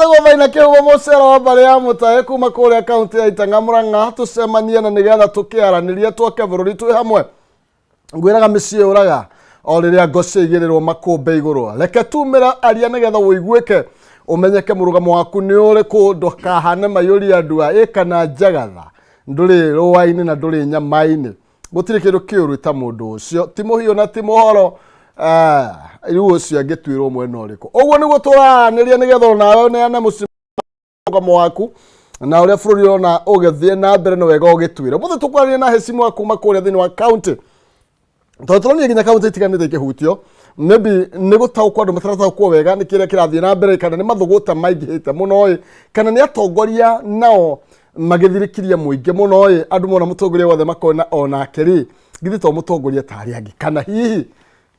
Njĩtagwo Maina Kĩhumo mũcera wa mbarĩ ya Mũtahe kuma kũrĩa kaũntĩ ya Itang'a Mũrang'a, tũcemanie na nĩgetha tũkĩaranĩrie twake bũrũri twĩ hamwe. Ngwĩraga mĩciĩ yũraga o rĩrĩa ngo ciaigĩrĩrwo makũmbĩ igũrũ. Reke tumĩre aria nĩgetha ũiguĩke, ũmenyeke mũrũgamo waku nĩ ũrĩkũ, ndũkahane maiyũria ndua ĩ kana njagatha, ndũrĩ rũa-inĩ na ndũrĩ nyama-inĩ. Gũtirĩ kĩndũ kĩũru ta mũndũ ũcio, ti mũhiũ na ti mũhoro. Rĩu ũcio angĩtuĩrwo mwena ũrĩkũ? Ũguo nĩguo tũraranĩria nĩgetha onawe ũneane mũciĩ mũrũgamo waku na ũrĩa bũrũri ũrona ũgĩthiĩ na mbere na wega ũgĩtuĩra. Ũmũthĩ tũkwaria na hecimu kuma kũrĩa thĩinĩ wa county, tondũ tũronire nginya kaunti itiganĩte ikĩhutio, maybe nĩ gũtaũkwo andũ matarataũkwo wega nĩ kĩrĩa kĩrathiĩ na mbere, kana nĩ mathũgũta maingĩhĩte mũno ĩ, kana nĩ atongoria nao magĩthirĩkirie mũingĩ mũno ĩ, andũ mona mũtongoria wothe makona onake rĩ, githĩ to mũtongoria ta arĩa angĩ, kana hihi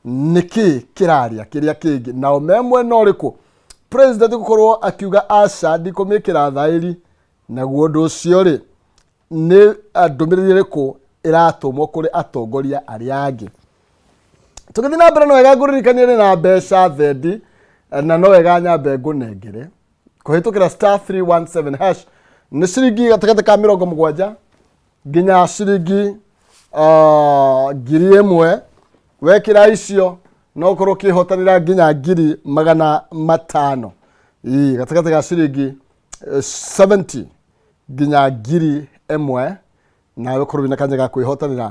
nĩkĩ kĩraria kĩrĩa kĩngĩ, nao me mwena ũrĩkũ? President gũkorwo akiuga aca ndikũmĩkĩra thaĩri, naguo ũndũ ũcio rĩ, nĩ ndũmĩrĩri ĩrĩkũ ĩratũmwo kũrĩ atongoria arĩa angĩ? Tũgĩthiĩ na mbere, no wega ngũririkanie nĩ na mbeca thendi, na no wega nyambe ngũnengere kũhĩtũkĩra star 317 hash. Nĩ ciringi gatagatĩ ka 70 nginya ciringi 1,000. Wekĩra icio no ũkorwo ũkĩhotanĩra nginya 500,000. Ii, gatagatĩ ga ciringi 70 nginya 1,000, nawe ũkorwo wĩna kanya ga kwĩhotanĩra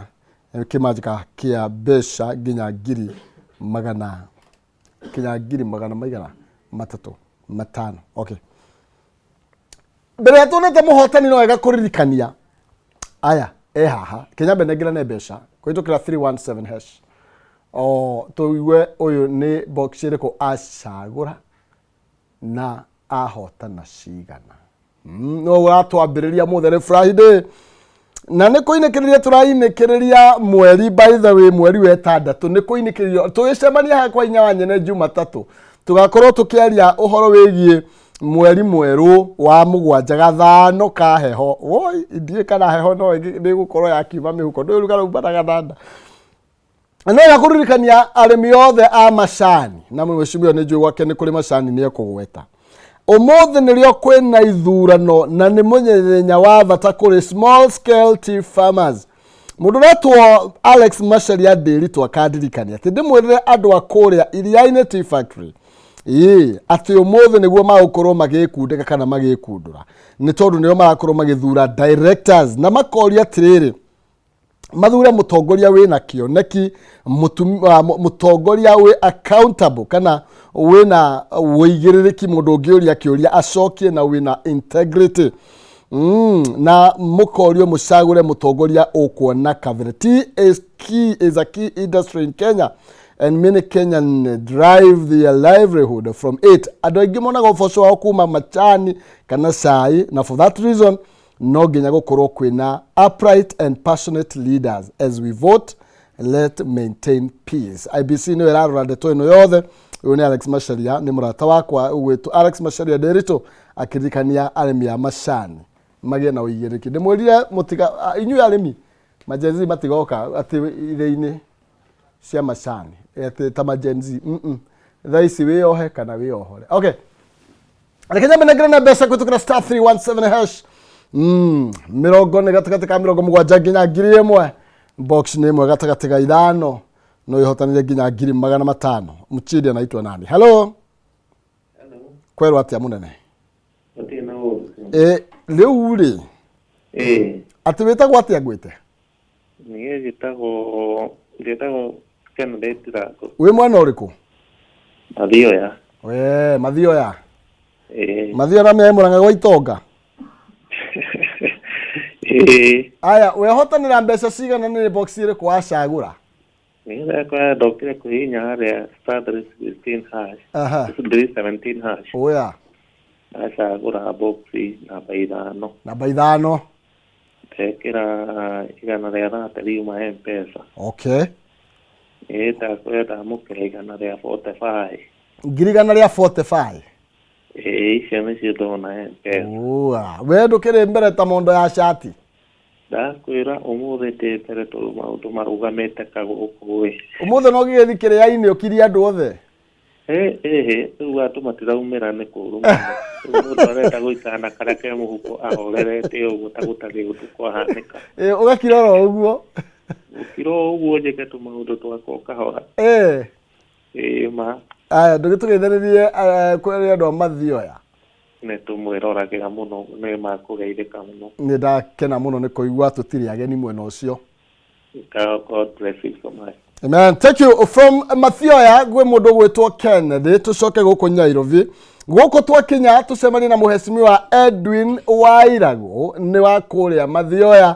kĩmanjĩka kĩa mbeca nginya ngiri magana, nginya ngiri magana maigana matatũ matano. Okay, mbere ya tuonete mũhotani, no wega kũririkania aya e haha kĩnyambe nengerane mbeca kũhĩtũkĩra 317 hash, o tũigue ũyũ nĩ box ĩrĩkũ acagũra na ahotana cigana. No ũratwambĩrĩria mũthĩ nĩ Friday na nĩ kũinĩkĩrĩria tũrainĩkĩrĩria mweri, by the way, mweri wa ĩtandatũ nĩ kũinĩkĩrĩrio. Tũgĩcemania haha kwa inya wa nyene Jumatatũ, tũgakorwo tũkĩaria ũhoro wĩgiĩ mweri mwerũ wa mũgwanja, gathano ka heho. Woi, ndiũĩ kana heho no nĩ ĩgũkorwo yakiuma mĩhuko, ndũĩ ruga raumanaga na nda. No ya kũririkania arĩmi othe a macani, na mheshimiwa nĩ njũĩ gwake nĩ kũrĩ macani, nĩ ekũgweta ũmũthĩ nĩrĩo kwĩna ithurano na nĩ mũthenya wa bata kũrĩ small scale tea farmers. Mũndũ ũretwo Alex Macharia Ndĩritũ akandirikania atĩ ndĩmwĩrĩre andũ a kũrĩa Iriainĩ Tea Factory ĩĩ atĩ ũmũthĩ nĩguo magũkorwo magĩkundĩka kana magĩkundũra, nĩ tondũ nĩo marakorwo magĩthura directors, na makoria atĩrĩrĩ, mathure mũtongoria wĩna kĩoneki, mũtongoria wĩ accountable kana wĩna ũigĩrĩrĩki, mũndũ ũngĩũria kĩũria acokie, na wĩna integrity. Na mũkorio mũcagũre mũtongoria ũkuona kabere. Tea is a key industry in Kenya and many Kenyan derive their livelihood from it. Andũ aingĩ monaga ũboco wao kuma macani kana cai, na for that reason no nginya gũkorwo kwĩna upright and passionate leaders. As we vote, let maintain peace. IBC nĩyo ĩrarora ndeto ĩno yothe. Ũyũ nĩ Alex Macharia, nĩ mũrata wakwa ũgwĩtwo Alex Macharia Ndĩritũ, akĩririkania arĩmi a macani magĩe na ũigĩrĩrĩki. Ndĩmwĩrire mũtiga inyuĩ arĩmi ma-Gen Z matigoka atĩ ithĩ-inĩ cia macani atĩ ta ma-Gen Z. Thaa ici wĩyohe kana wĩyohore. Okay, reke nyambe nengere na mbeca kũhĩtũkĩra star 317 hash. Mĩrongo nĩ gatagatĩ ka 70 nginya 1,000. Box nĩ ĩmwe gatagatĩ ga ithano, no ĩhotanire nginya 500,000. Mchidi anaitwa nani? Hello. Hello. Kwerwo atĩa mũnene? Gũtirĩ na ũru. Ĩ rĩu rĩ, atĩ wĩtagwo atĩa ngwĩte? Niĩ njĩtagwo Kennedy Ndirango. Wĩ mwena ũrĩkũ? Mathioya. We Mathioya? Ĩĩ. Mathioya na mĩaĩ Mũrang'a gwa itonga. Ĩĩ. Aya, wehotanĩra mbeca cigana? Nĩ box ĩrĩkũ wacagũra? Niĩ ndakora ndokire kũhihinya harĩa star 316 hash. 317 hash. Oya. Ndacagũra box namba 5. Namba 5. Ndekĩra 130 riuma M-Pesa. Ĩĩ, ndakwenda ndamũkĩra 145. 145,000. Ĩĩ, icio nĩcio ndona M-Pesa. Ua, we ndũkĩrĩ mbere ta mondo ya cati. Ndakwĩra ũmũthĩ ndĩ mbere tondũ maũndũ marũgamĩte kagũkũ ĩ. Ũmũthĩ no gĩgĩthi kĩrĩa-inĩ ũkirie andũ othe. Ĩ ĩ, rĩu andũ matiraumĩra nĩ kũũru mũno. Rĩu mũndũ arenda gũikara na karĩa ke mũhuko ahorerete ũguo ta gũtarĩ ũndũ kwahanĩka. Ĩ, ũgakira oro ũguo. Gũkira o ũguo njĩke tũmaũndũ twakwa kahora. Ĩĩ ma. Aya, ndũgĩtũgeithĩrĩrie kũrĩ andũ a Mathioya. Nĩ tũmwĩroragĩra mũno, nĩ makũgeithĩka mũno. Nĩ ndakena mũno nĩ kũigua tũtirĩ ageni mwena ũcio. God bless you so much. Amen. Thank you. From Mathioya gwĩ mũndũ ũgwĩtwo Kennedy tũcoke gũkũ Nyairobi. Gũkũ twakinya tũcemanie na mũhecimiwa Edwin Wairagũ nĩ wa kũrĩa Mathioya.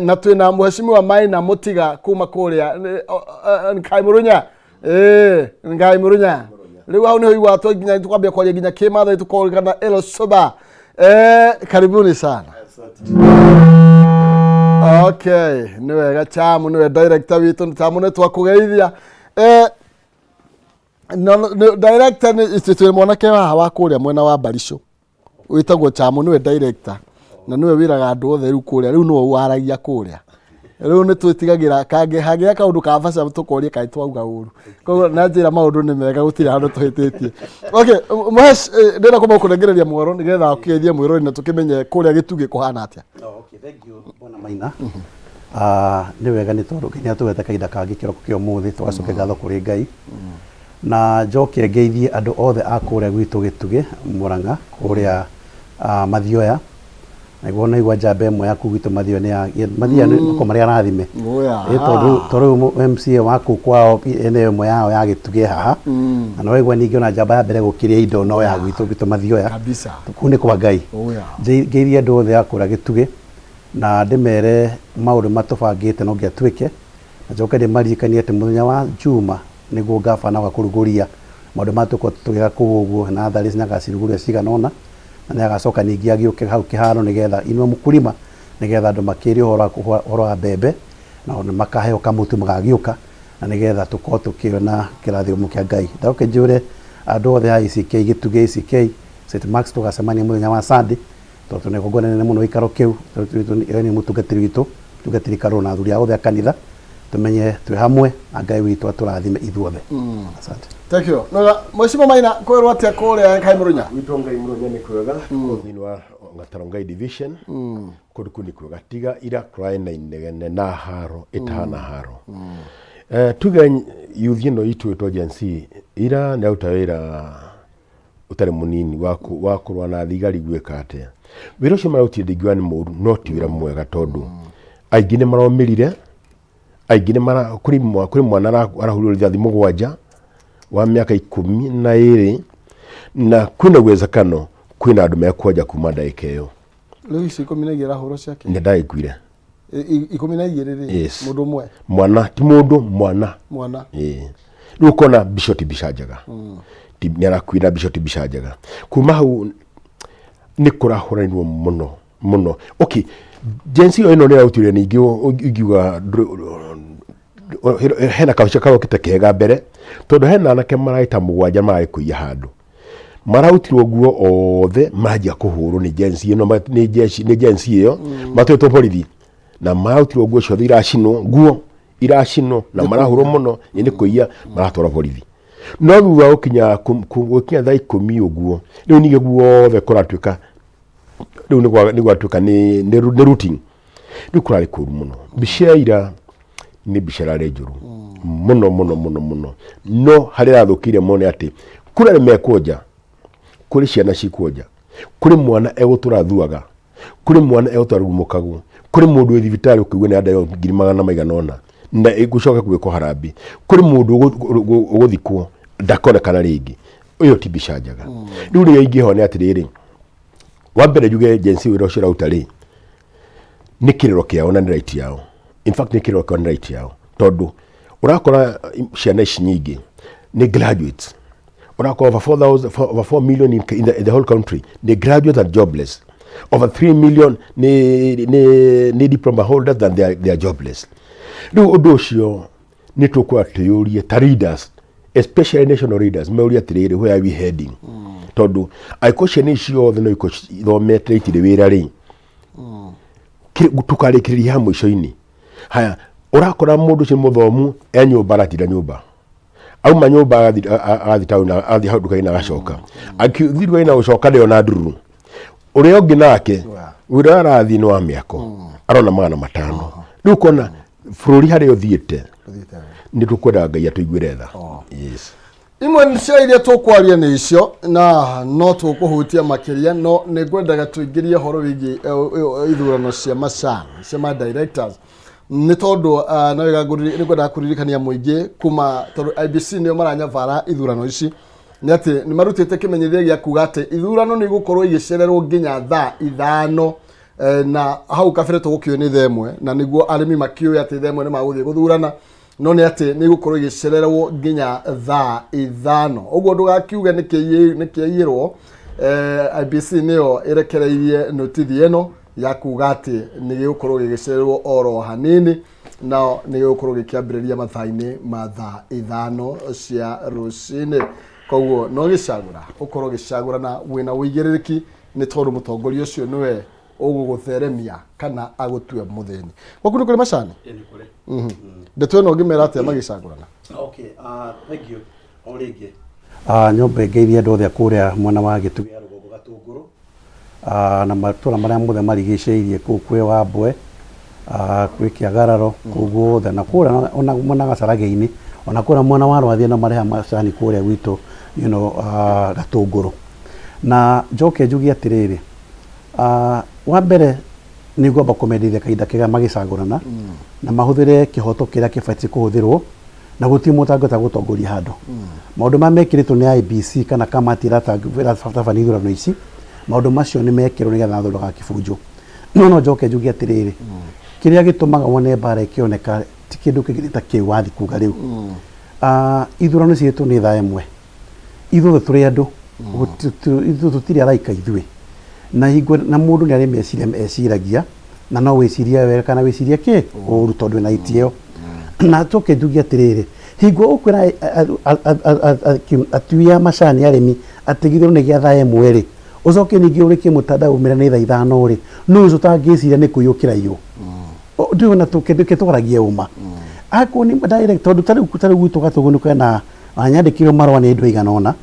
Na twĩna mũhecimiwa Maina Mũtiga kuma kũrĩa Ngai Mũrũnya. Ngai Mũrũnya. Rĩu hau nĩho igua nginya twambia kwaria nginya kĩmathai tũkorigana elo soba. Karibuni sana. Okay, nĩ wega Chamu nĩwe director witũ. Chamu nĩ twakũgeithia. No, director nĩ twĩ mwanake haha wa kũrĩa mwena wa Barisho wĩtagwo Chamu, nĩwe director na nĩwe wĩraga andũ othe rĩu kũrĩa, rĩu nĩwe waragia kũrĩa. Rĩu nĩ twĩtigagĩra kangĩ hagĩa kaũndũ ka baca tũkoria kaĩ twauga ũru, koguo na njĩra maũndũ nĩ mega, gũtirĩ handũ tũhĩtĩtie. Okay, Mũhesh, ndĩrenda kwamba kũnengereria mwero nĩgetha ũkĩgeithie mwĩrori na tũkĩmenye kũrĩa gĩtugĩ kũhana atĩa. Oh, okay, thank you Bwana Maina. Nĩ wega nĩ tondũ Ngai nĩ atũhete kahinda kangĩ kĩroko kĩa ũmũthĩ, tũgacokia ngatho kũrĩ Ngai. Na njoke ngeithie andũ othe a kũrĩa gwitũ Gĩtugĩ, Mũrang'a, kũrĩa Mathioya. Naiguo naigua njamba ĩmwe ya kũu gwitũ Mathioya nĩ ya Mathioya nĩ makoragwo marĩ arathime. Oya. Ĩ tondũ rĩu MCA wa kũu kwao ene ĩmwe yao ya Gĩtugĩ haha. Na nĩ waigua ningĩ ona njamba ya mbere gũkĩria indo no ya gwitũ Mathioya. Kabisa. Kũu nĩ kwa Ngai. Oya. Ngeithie andũ othe a kũrĩa Gĩtugĩ na ndĩmere maũndũ matũbangĩte no nginya twĩke. Na njoke ndĩmaririkanie atĩ mũthenya wa Juma nĩguo ngabana wa kũrugũria maũndũ maya tũkorwo tũgĩka kũu ũguo, na tharĩ nĩ agacirugũria cigana ũna, na nĩ agacoka ningĩ agĩũke hau kĩharo nĩgetha inua mũkulima, nĩgetha andũ makĩrie ũhoro wa mbembe, na ona makaheo kamũtu magagĩũka, na nĩgetha tũkorwo tũkĩona kĩrathimo kĩa Ngai. Ndoke njũre andũ othe a ACK, Gĩtugĩ ACK, St Mark's, tũgacemania mũthenya wa Sunday, tondũ twĩna igongona inene mũno gĩikaro kĩu, tondũ nĩ mũtungatĩri witũ, mũtungatĩri Karũrũ na athuri othe a kanitha, tumenye twĩ hamwe na Ngai witũ atũrathime ithuothe. Asante. Thank you. Noga Mheshimiwa Maina kwĩrwo atĩa kũrĩa Ngai Mũrũnya? Gwitũ Ngai Mũrũnya nĩ kwega, kũu thĩinĩ wa Gatarongai division, kũndũ kũu nĩ kwega, tiga ira kũrarĩ na inegene na haro ĩtahana haro. Tuge youth ĩno itũ ĩtwo Gen Z ira nĩ aruta wĩra ũtarĩ mũnini wa kũrũa na thigari gwĩka atĩa. Wĩra ũcio mararutire ndingiuga nĩ mũru, no ti wĩra mwega tondũ aingĩ nĩ maromĩrire, aingĩ nĩ mara, kũrĩ mwana arahũrirwo rithathi 7 wa mĩaka 12, na kwĩna uwezekano kwĩna andũ mekwonja kuma ndagĩka ĩyo. Rĩu ici 12 arahũrwo ciake? Nĩ ndagĩkuire. 12 rĩ? Yes. Mũndũ ũmwe? Mwana, ti mũndũ, mwana. Mwana. Ĩĩ. Rĩu ũkona mbica ti mbica njega. Nĩ arakuire mbica ti mbica njega. Kuma hau nĩ kũrahũranirwo mũno mũno. Okay, Gen Z ĩno nĩ ĩrarutire ningĩ ingiuga hena kabica karokĩte kega mbere, tondũ hena anake mararĩ ta 7 mararĩ kũiya handũ. Mararutirwo nguo othe, manjia kũhũrwo nĩ Gen Z ĩno, nĩ Gen Z ĩyo, matwĩtwo borithi. Na mararutirwo nguo ciothe iracinwo, nguo iracinwo na marahũrwo mũno nĩ kũiya, maratwarwo borithi. No thutha wa gũkinya thaa 10 ũguo, rĩu ningĩ guothe kũratuĩka, rĩu nĩ gwatuĩka nĩ routine. Rĩu kũrarĩ kũru mũno. Mbica ya ira nĩ mbica ĩrarĩ njũru mũno mũno mũno mũno. No harĩa ĩrathũkĩire mũno nĩ atĩ kũrĩ arĩa mekwonja, kũrĩ ciana cikwonja, kũrĩ mwana egũtũra athuaga, kũrĩ mwana egũtũra arurumũkagwo, kũrĩ mũndũ wĩ thibitarĩ ũkĩigua nĩ arandeo ngiri magana maigana ũna na ĩgũcoka gwĩkwo harambee, kũrĩ mũndũ ũgũthikwo ndakonekana rĩngĩ. Ĩyo ti mbica njega. Rĩu rĩrĩa ingĩhoya nĩ atĩrĩrĩ, wa mbere njuge Gen Z wĩra ũcio ũraruta rĩ, nĩ kĩrĩro kĩao na nĩ right yao. In fact nĩ kĩrĩro kĩao nĩ right yao, tondũ ũrakora ciana ici nyingĩ nĩ graduates. Ũrakora over 4,000, over 4 million in the whole country nĩ graduates and jobless. Over 3 million nĩ diploma holders and they are jobless. Rĩu ũndũ ũcio nĩ tũkũra twĩyũrie ta leaders, especially national leaders, meurie atĩrĩrĩ, where are we heading? Tondũ angĩkorwo ciana ici ciothe no ikorwo ithomete itirĩ wĩra rĩ, tũkarĩkĩrĩria ha mũico-inĩ. Haya, ũrakora mũndũ ũcio mũthomu e nyũmba aratinda nyũmba, Auma nyũmba agathiĩ taũni, agathiĩ hau nduka-inĩ agacoka. Akĩthiĩ nduka-inĩ na gũcoka ndĩona ndururu. Ũrĩa ũngĩ nake wĩra ũrĩa arathiĩ nĩ wa mĩako, arona 500. Rĩu ũkona bũrũri harĩa ũthiĩte, nĩ tũkwendaga Ngai atũiguĩre tha. Yes. Imwe cia iria tũkwaria nĩ icio na no tũkũhutia makĩria, no nĩ ngwendaga tũingĩrie ũhoro wĩgiĩ ithurano cia macani cia ma directors, nĩ tondũ no wega nĩ ngwendaga kũririkania mũingĩ kuma tondũ IEBC nĩo maranyabara ithurano ici, nĩ atĩ nĩ marutĩte kĩmenyithia gĩa kuga atĩ ithurano nĩ igũkorwo igĩcererwo nginya thaa 5, na hau kabere tũgũkĩũĩ nĩ thaa 1, na nĩguo arĩmi makĩũĩ atĩ thaa 1 nĩ magũthiĩ gũthurana, no nĩ atĩ nĩ igũkorwo igĩcererwo nginya thaa 5. Ũguo ndũgakiuge nĩ kĩaiyĩrwo. IEBC nĩyo ĩrekereirie notithi ĩno ya kuga atĩ nĩ gĩgũkorwo gĩgĩcererwo oro hanini, na nĩ gĩgũkorwo gĩkĩambĩrĩria mathaa-inĩ ma thaa 5 cia rũcinĩ. Koguo no gĩcagũra ũkorwo gĩcagũra na wĩna ũigĩrĩrĩki, nĩ tondũ mũtongoria ũcio nĩwe ũgũgũtheremia kana agũtue mũthĩni. Gwaku nĩ kũrĩ macani? Ndeto ĩno ũngĩmera atĩa magĩcagũrana? Okay, thank you. O rĩngĩ. Nyombe ngeithie andũ othe a kũrĩa mwena wa Gĩtugĩ ya Rũgongo Gatũngũrũ, na matũra marĩa mothe marigicĩirie kũu, kwĩ Wambwe, kwĩ Kĩagararo, kũu guothe, na kũrĩa ona mwena Gacharage-inĩ, ona kũrĩa mwena wa Rwathia no marehaga macani kũrĩa gwitũ Gatũngũrũ. Na njoke njuge atĩrĩrĩ, wa mbere nĩ ngwamba kũmendithia kahinda kega magĩcagũrana, na mahũthĩre kĩhoto kĩrĩa kĩbatiĩ kũhũthĩrwo, na gũtirĩ mũndũ ũtangĩhota gũtongoria handũ. Maũndũ marĩa mekĩrĩtwo nĩ IEBC kana kamati ĩratabania ithurano ici, maũndũ macio nĩ mekĩrwo nĩgetha watho ndũgakĩbunjwo. No no njoke njuge atĩrĩrĩ, kĩrĩa gĩtũmaga wone mbara ĩkĩoneka ti kĩndũ kĩngĩ ta kĩu wathiĩ kuga rĩu. Ithurano ciĩtwo nĩ thaa 1. Ithuothe tũrĩ andũ, ithuĩ tũtirĩ araika ithuĩ. Na hingo na mũndũ nĩ arĩ meciria eciragia, na no wĩcirie wega kana wĩcirie kĩ ũru, tondũ wĩna itĩo. Na njoke njuge atĩrĩrĩ, hingo ũkwĩra atui a macani arĩmi atĩ gĩthurano nĩ gĩa thaa 1 rĩ, ũcoke ningĩ ũrĩkie mũtandao ũmĩre nĩ thaa 5 rĩ, nũ ũcio ũtangĩciria nĩ kũiywo kĩraiywo? Ndĩrona tũkĩ twaragie ũma. Akorwo nĩ direct, tondũ ta rĩu gwitũ Gatũgũ nĩ kwĩna nyandĩkĩirwo marũa nĩ andũ aigana ũna,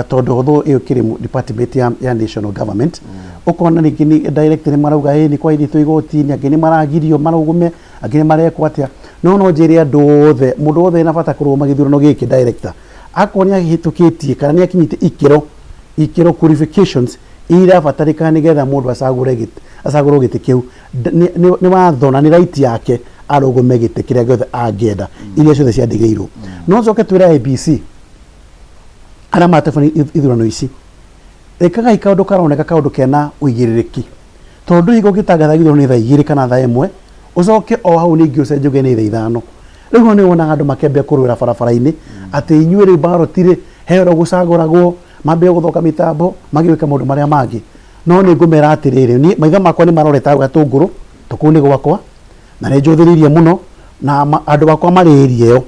tondũ although ĩyo ĩkĩrĩ department ya national government, ũkona rĩngĩ nĩ direct nĩ marauga ĩ nĩ kwaithĩtwo igoti-inĩ, angĩ nĩ maragirio marũgame, angĩ nĩ marekwo atĩa. No no njĩre andũ othe, mũndũ wothe wĩna bata kũrũgama gĩthurano gĩkĩ director, akorwo nĩ ahĩtũkĩtie kana nĩ akinyĩtie ikĩro qualifications irabatarĩkana nĩgetha mũndũ acagũre gĩtĩ, acagũrwo gĩtĩ kĩu, nĩ watho na nĩ right yake arũgame gĩtĩ kĩrĩa gĩothe angĩenda, iria ciothe ciandĩkĩirwo. No njoke twĩre IEBC arĩa matabania ithurano ici, ĩkagai kaũndũ karoneka kaũndũ kena ũigĩrĩrĩki, tondũ hingo ũngĩtangatha gĩthurano nĩ thaa 2 kana thaa 1, ũcoke o hau ningĩ ũcenjuge nĩ thaa 5, rĩu hau nĩ wonaga andũ makĩambia kũrũĩra barabara-inĩ atĩ inyuĩ rĩu baroti rĩ, he ũrĩa gũcagũragwo, mambie gũthũka mĩtambo, magĩka maũndũ marĩa mangĩ. No nĩ ngũmera atĩrĩrĩ, niĩ maitho makwa nĩ marorete hau Gatũngũrũ, to kũu nĩ gwakwa, na nĩ njũthĩrĩirie mũno, na andũ akwa marĩ area ĩyo.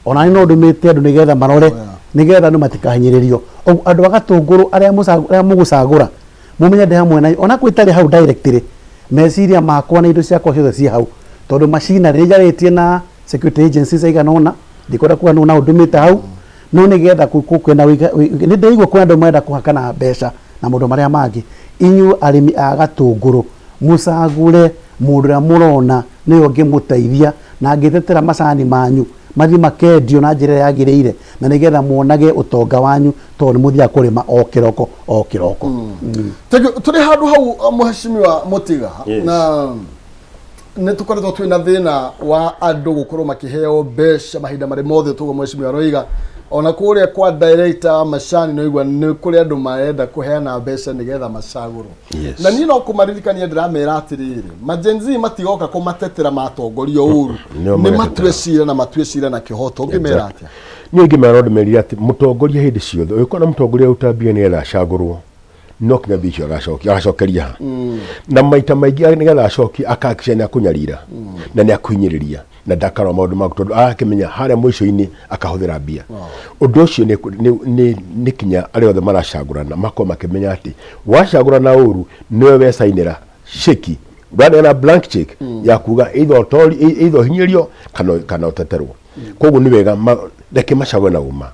Ona niĩ no ndũmĩte andũ nĩgetha marore, nĩgetha andũ matikahinyĩrĩrio. Ũguo andũ a Gatũngũrũ arĩa arĩa mũgũcagũra, mũmenye ndĩ hamwe na inyuĩ. Ona kwĩ itarĩ hau directly, meciria makwa na indo ciakwa ciothe ciĩ hau. Tondũ machinery nĩ njarĩtie na security agencies aigana ũna, ndikwenda kuga nũ na ũndũmĩte hau, no nĩgetha kwĩna nĩ ndĩraigua kwĩna andũ marenda kũhakana mbeca na maũndũ marĩa mangĩ. Inyuĩ arĩmi a Gatũngũrũ, mũcagũre mũndũ ũrĩa mũrona nĩwe ũngĩmũteithia na angĩtetera macani manyu mathiĩ makendio na njĩra ĩrĩa yagĩrĩire, na nĩgetha muonage ũtonga wanyu, tondũ nĩ mũthiaga kũrĩma o kĩroko o kĩroko. Thank you. Tũrĩ handũ hau, Mheshimiwa Mũtiga, na nĩ tũkoretwo twĩ na thĩna wa andũ gũkorwo makĩheo mbeca mahinda marĩ mothe tũguo mheshimiwa aroiga. Ona kũrĩa kwa director macani no igua nĩ kũrĩ andũ marenda kũheana mbeca nĩgetha macagũrwo. Na niĩ no kũmaririkania ndĩramera atĩrĩrĩ, ma Gen Z matigoka kũmatetera matongorio ũru, Nĩo nĩ magetetera. matue cira na matue cira na kĩhoto. Ũngĩmera atĩa? Niĩ ingĩmera no ndĩmerire atĩ mũtongoria hĩndĩ ciothe ũngĩkorwo na mũtongoria ũruta mbia nĩgetha acagũrwo, no kinya mbia icio agacokia, agacokeria ha? Na maita maingĩ nĩgetha acokie akahakikisha nĩ akũnyarira na nĩ akũhinyĩrĩria na ndakarora maũndũ maku, tondũ arakĩmenya harĩa mũico-inĩ akahũthĩra mbia. Ũndũ ũcio nĩ kinya arĩa othe maracagũrana makorwo makĩmenya atĩ wacagũrana ũru nĩwe wecainĩra ceki, ũraneana blank check ya kuga either ũtori, either ũhinyĩrio kana ũteterwo. Koguo nĩ wega Reke macagũre na ũma.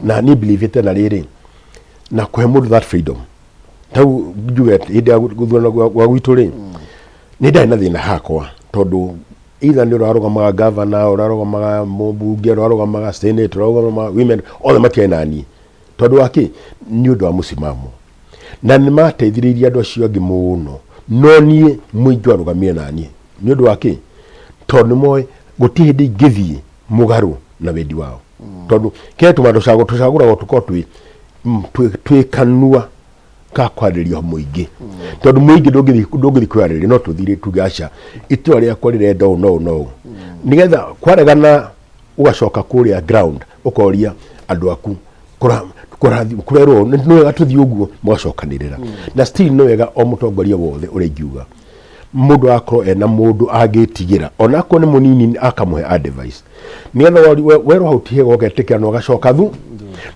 Na niĩ believe na rĩrĩ na kũhe mũndũ that freedom. Tau njuge hĩndĩ ya gũthurana gwa gwitũ rĩ, nĩ ndarĩ na thĩna hakwa tondũ either nĩ ũrarũgamaga governor, ũrarũgamaga mũmbunge, ũrarũgamaga senate, ũrarũgamaga women, othe matiarĩ na niĩ. Tondũ wa kĩ? Nĩ ũndũ wa mũsimamo. Na nĩ mateithĩrĩirie andũ acio angĩ mũno. No niĩ mũingĩ warũgamire na niĩ. Nĩ ũndũ wa kĩ? Tondũ nĩ moĩ gũtirĩ hĩndĩ ingĩthiĩ mũgarũ na wendi wao. Tondũ kĩrĩa gĩtũmaga tũcagũrwo, tũcagũragwo tũkorwo twĩ twĩ kanua ka kwarĩria mũingĩ. Tondũ mũingĩ ndũngĩthiĩ ndũngĩthiĩ kwĩyarĩria no tũthire tuge aca itũra rĩakwa rĩrenda ũũ na ũũ na ũũ. Nĩgetha kwaregana ũgacoka kũrĩa ground ũkoria andũ aku kũrerwo nĩ wega tũthiĩ ũguo mũgacokanĩrĩra. Na still nĩ wega o mũtongoria wothe ũrĩa ingiuga mũndũ akorwo ena mũndũ angĩtigĩra onakorwo nĩ mũnini akamũhe advice nĩgetha werwo hau ti hega ũgetĩkĩra na ũgacoka thu.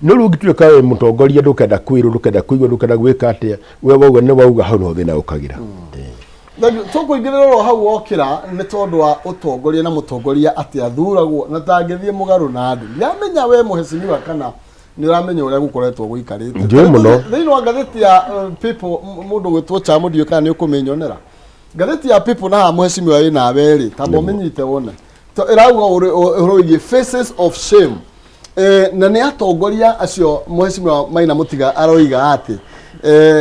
No rĩu ũngĩtuĩka wĩ mũtongoria ndũkenda kwĩrwo, ndũkenda kũigua, ndũkenda gwĩka atĩa, we wauga nĩ wauga, hau nĩho thĩna ũkagĩra. Tũkũingĩrĩra oro hau wokĩra nĩ tondũ wa ũtongoria na mũtongoria atĩ athuragwo na tangĩthiĩ mũgarũ na andũ. Ndiramenya we mũhecimiwa kana nĩ ũramenya ũrĩa gũkoretwo gũikarĩte. Njũĩ mũno. Thĩinĩ wa ngathĩti ya People, mũndũ ũgwĩtwo Chamo ndiũĩ kana nĩ ũkũmĩnyonera. Ngathĩti ya People na haha mũhecimiwa wĩ nawe rĩ, tamba ũmĩnyite wone. Ĩrauga ũhoro wĩgiĩ faces of shame. Na nĩ atongoria acio mũhecimiwa Maina Mũtiga aroiga atĩ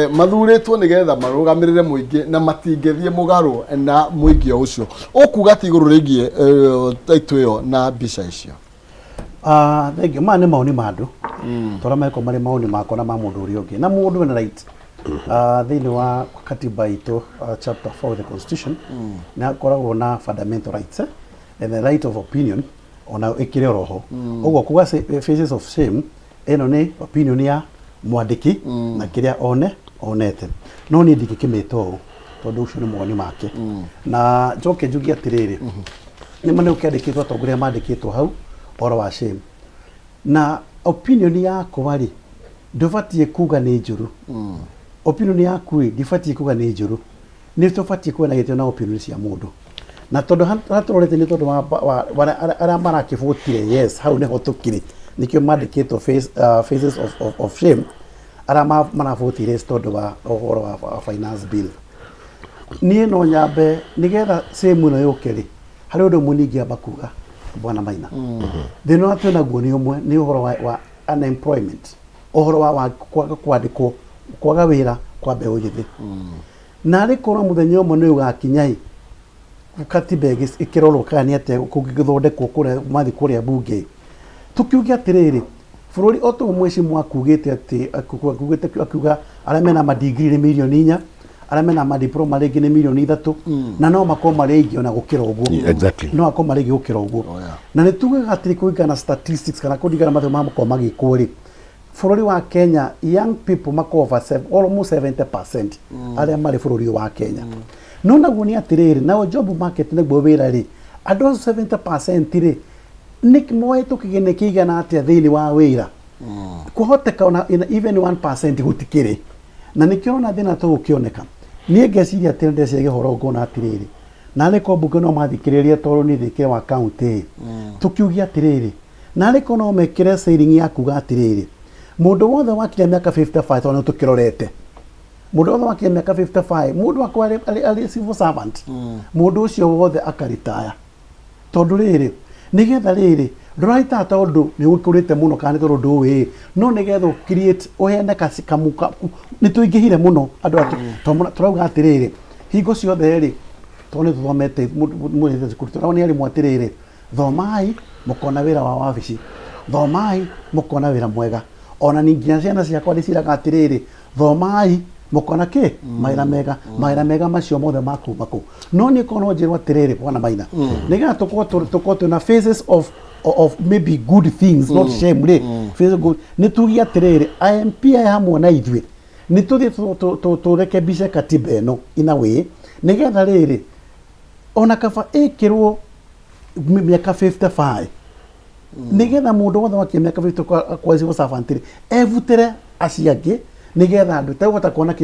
mathurĩtwo nĩgetha marũgamĩrĩre mũingĩ na matingĩthiĩ mũgarũ na mũingĩ o ũcio. Ũkuga atĩ igũrũ rĩgiĩ taitũ ĩyo na mbica icio? Ah, thank you. Maya nĩ maoni ma andũ tondũ makorwo marĩ maoni makwa na ma mũndũ ũrĩa ũngĩ na mũndũ ena right. Ah, thĩinĩ wa katiba itũ, chapter 4 of the constitution, nĩ hakoragwo na fundamental rights, eh? And the right of opinion ona ĩkĩrĩ oroho ũguo kuga faces of shame ĩno nĩ opinion ya mwandĩki na kĩrĩa one onete, no niĩ ndingĩkĩmĩta ũũ tondũ ũcio nĩ mawoni make. Na njoke njuge atĩrĩrĩ, nĩ ma nĩ ũkĩandĩkĩtwo atongoria mandĩkĩtwo hau ũhoro wa shame na opinion yakwa rĩ, ndũbatiĩ kuga nĩ njũru. Opinion yaku rĩ, ndibatiĩ kuga nĩ njũru. Nĩ tũbatiĩ kuga na gĩtĩo na opinion cia mũndũ, na tondũ hatũrorete nĩ tondũ wa arĩa marakĩbũtire yes, hau nĩho tũkĩrĩ, nĩkĩo mandĩkĩtwo faces of shame arĩa marabũtire yes tondũ wa ũhoro wa finance bill. Niĩ no nyambe nĩgetha shame ĩno yũke rĩ, harĩ ũndũ ũmwe ningĩamba kuga, bwana Maina. Thĩna ũrĩa twĩ naguo nĩ ũmwe, nĩ ũhoro wa unemployment, ũhoro wa kwaga kwandĩkwo, kwaga wĩra kwa mbeũ njĩthĩ. Na arĩ korwo mũthenya ũmwe nĩ ũgakinya ĩ katiba ĩkĩrorwo kana nĩ atĩa kũngĩgĩthondekwo kũrĩa mathiĩ kũrĩa bunge, tũkiuge atĩrĩrĩ, bũrũri o toguo mheshimiwa akugĩte atĩ akugĩte akiuga arĩa mena madigiri nĩ mirioni 4, arĩa mena madiploma rĩngĩ nĩ mirioni 3, na no makorwo marĩ aingĩ ona gũkĩra ũguo. No makorwo marĩ aingĩ gũkĩra ũguo. Oh, yeah. Na nĩ tugaga atĩrĩ, kũringana na statistics kana kũringana na mathĩna makorwo magĩkwo rĩ, bũrũri wa Kenya young people makorwo over almost 70% arĩa marĩ bũrũri ũyũ wa Kenya. No naguo nĩ atĩrĩrĩ, nao job market nĩguo wĩra rĩ, andũ acio 70% rĩ, nĩ moetwo kĩgĩna kĩigana atĩa thĩinĩ wa wĩra? Kwahoteka ona even 1% gũtikĩrĩ, na nĩkĩo ũrona thĩna tũgũkĩoneka. Niĩ ngeciria atĩrĩ, ndeciria ũhoro ngona atĩrĩrĩ, na nĩ ko mbunge no mathikĩrĩrie tondũ niĩ ndĩkĩrĩ wa county, tũkiuge atĩrĩrĩ, na nĩ ko no mekĩre ceiling ya kuga atĩrĩrĩ, mũndũ wothe wakinya mĩaka 55, tondũ nĩ tũkĩrorete mũndũ wothe wakinya mĩaka 55, mũndũ akorwo arĩ civil servant, mũndũ ũcio wothe akaritaya, tondũ rĩrĩ, nĩgetha rĩrĩ ndũraritaya tondũ nĩ ũkũrĩte mũno kana nĩ tondũ ndũĩ, no nĩgetha ũ create ũheane kamuka. Nĩ tũingĩhire mũno andũ atũ tondũ tũrauga atĩrĩrĩ, hingo ciothe rĩ, tondũ nĩ tũthomete mũrĩte cukuru, tũragwo nĩ arimũ atĩrĩrĩ, thomai mũkona wĩra wa wabici, thomai mũkona wĩra mwega. Ona ningĩ nginya ciana ciakwa ndĩciraga atĩrĩrĩ, thomai mũkona kĩ mawĩra mega. Mawĩra mega macio mothe makuma kũ? No niĩ korwo no njĩrwo atĩrĩrĩ, bwana Maina, nĩgetha tũkorwo twĩna faces of maybe good things, not shame rĩ, faces good, nĩ tuge atĩrĩrĩ, IMP aya hamwe na ithuĩ nĩ tũthiĩ tũrekebishe katiba ĩno in a way nĩgetha rĩrĩ ona kaba ĩkĩrwo mĩaka 55, nĩgetha mũndũ wothe wakinya mĩaka 50 kwa civil servant rĩ, evutĩre acio angĩ, nĩgetha andũ tegũhota kuona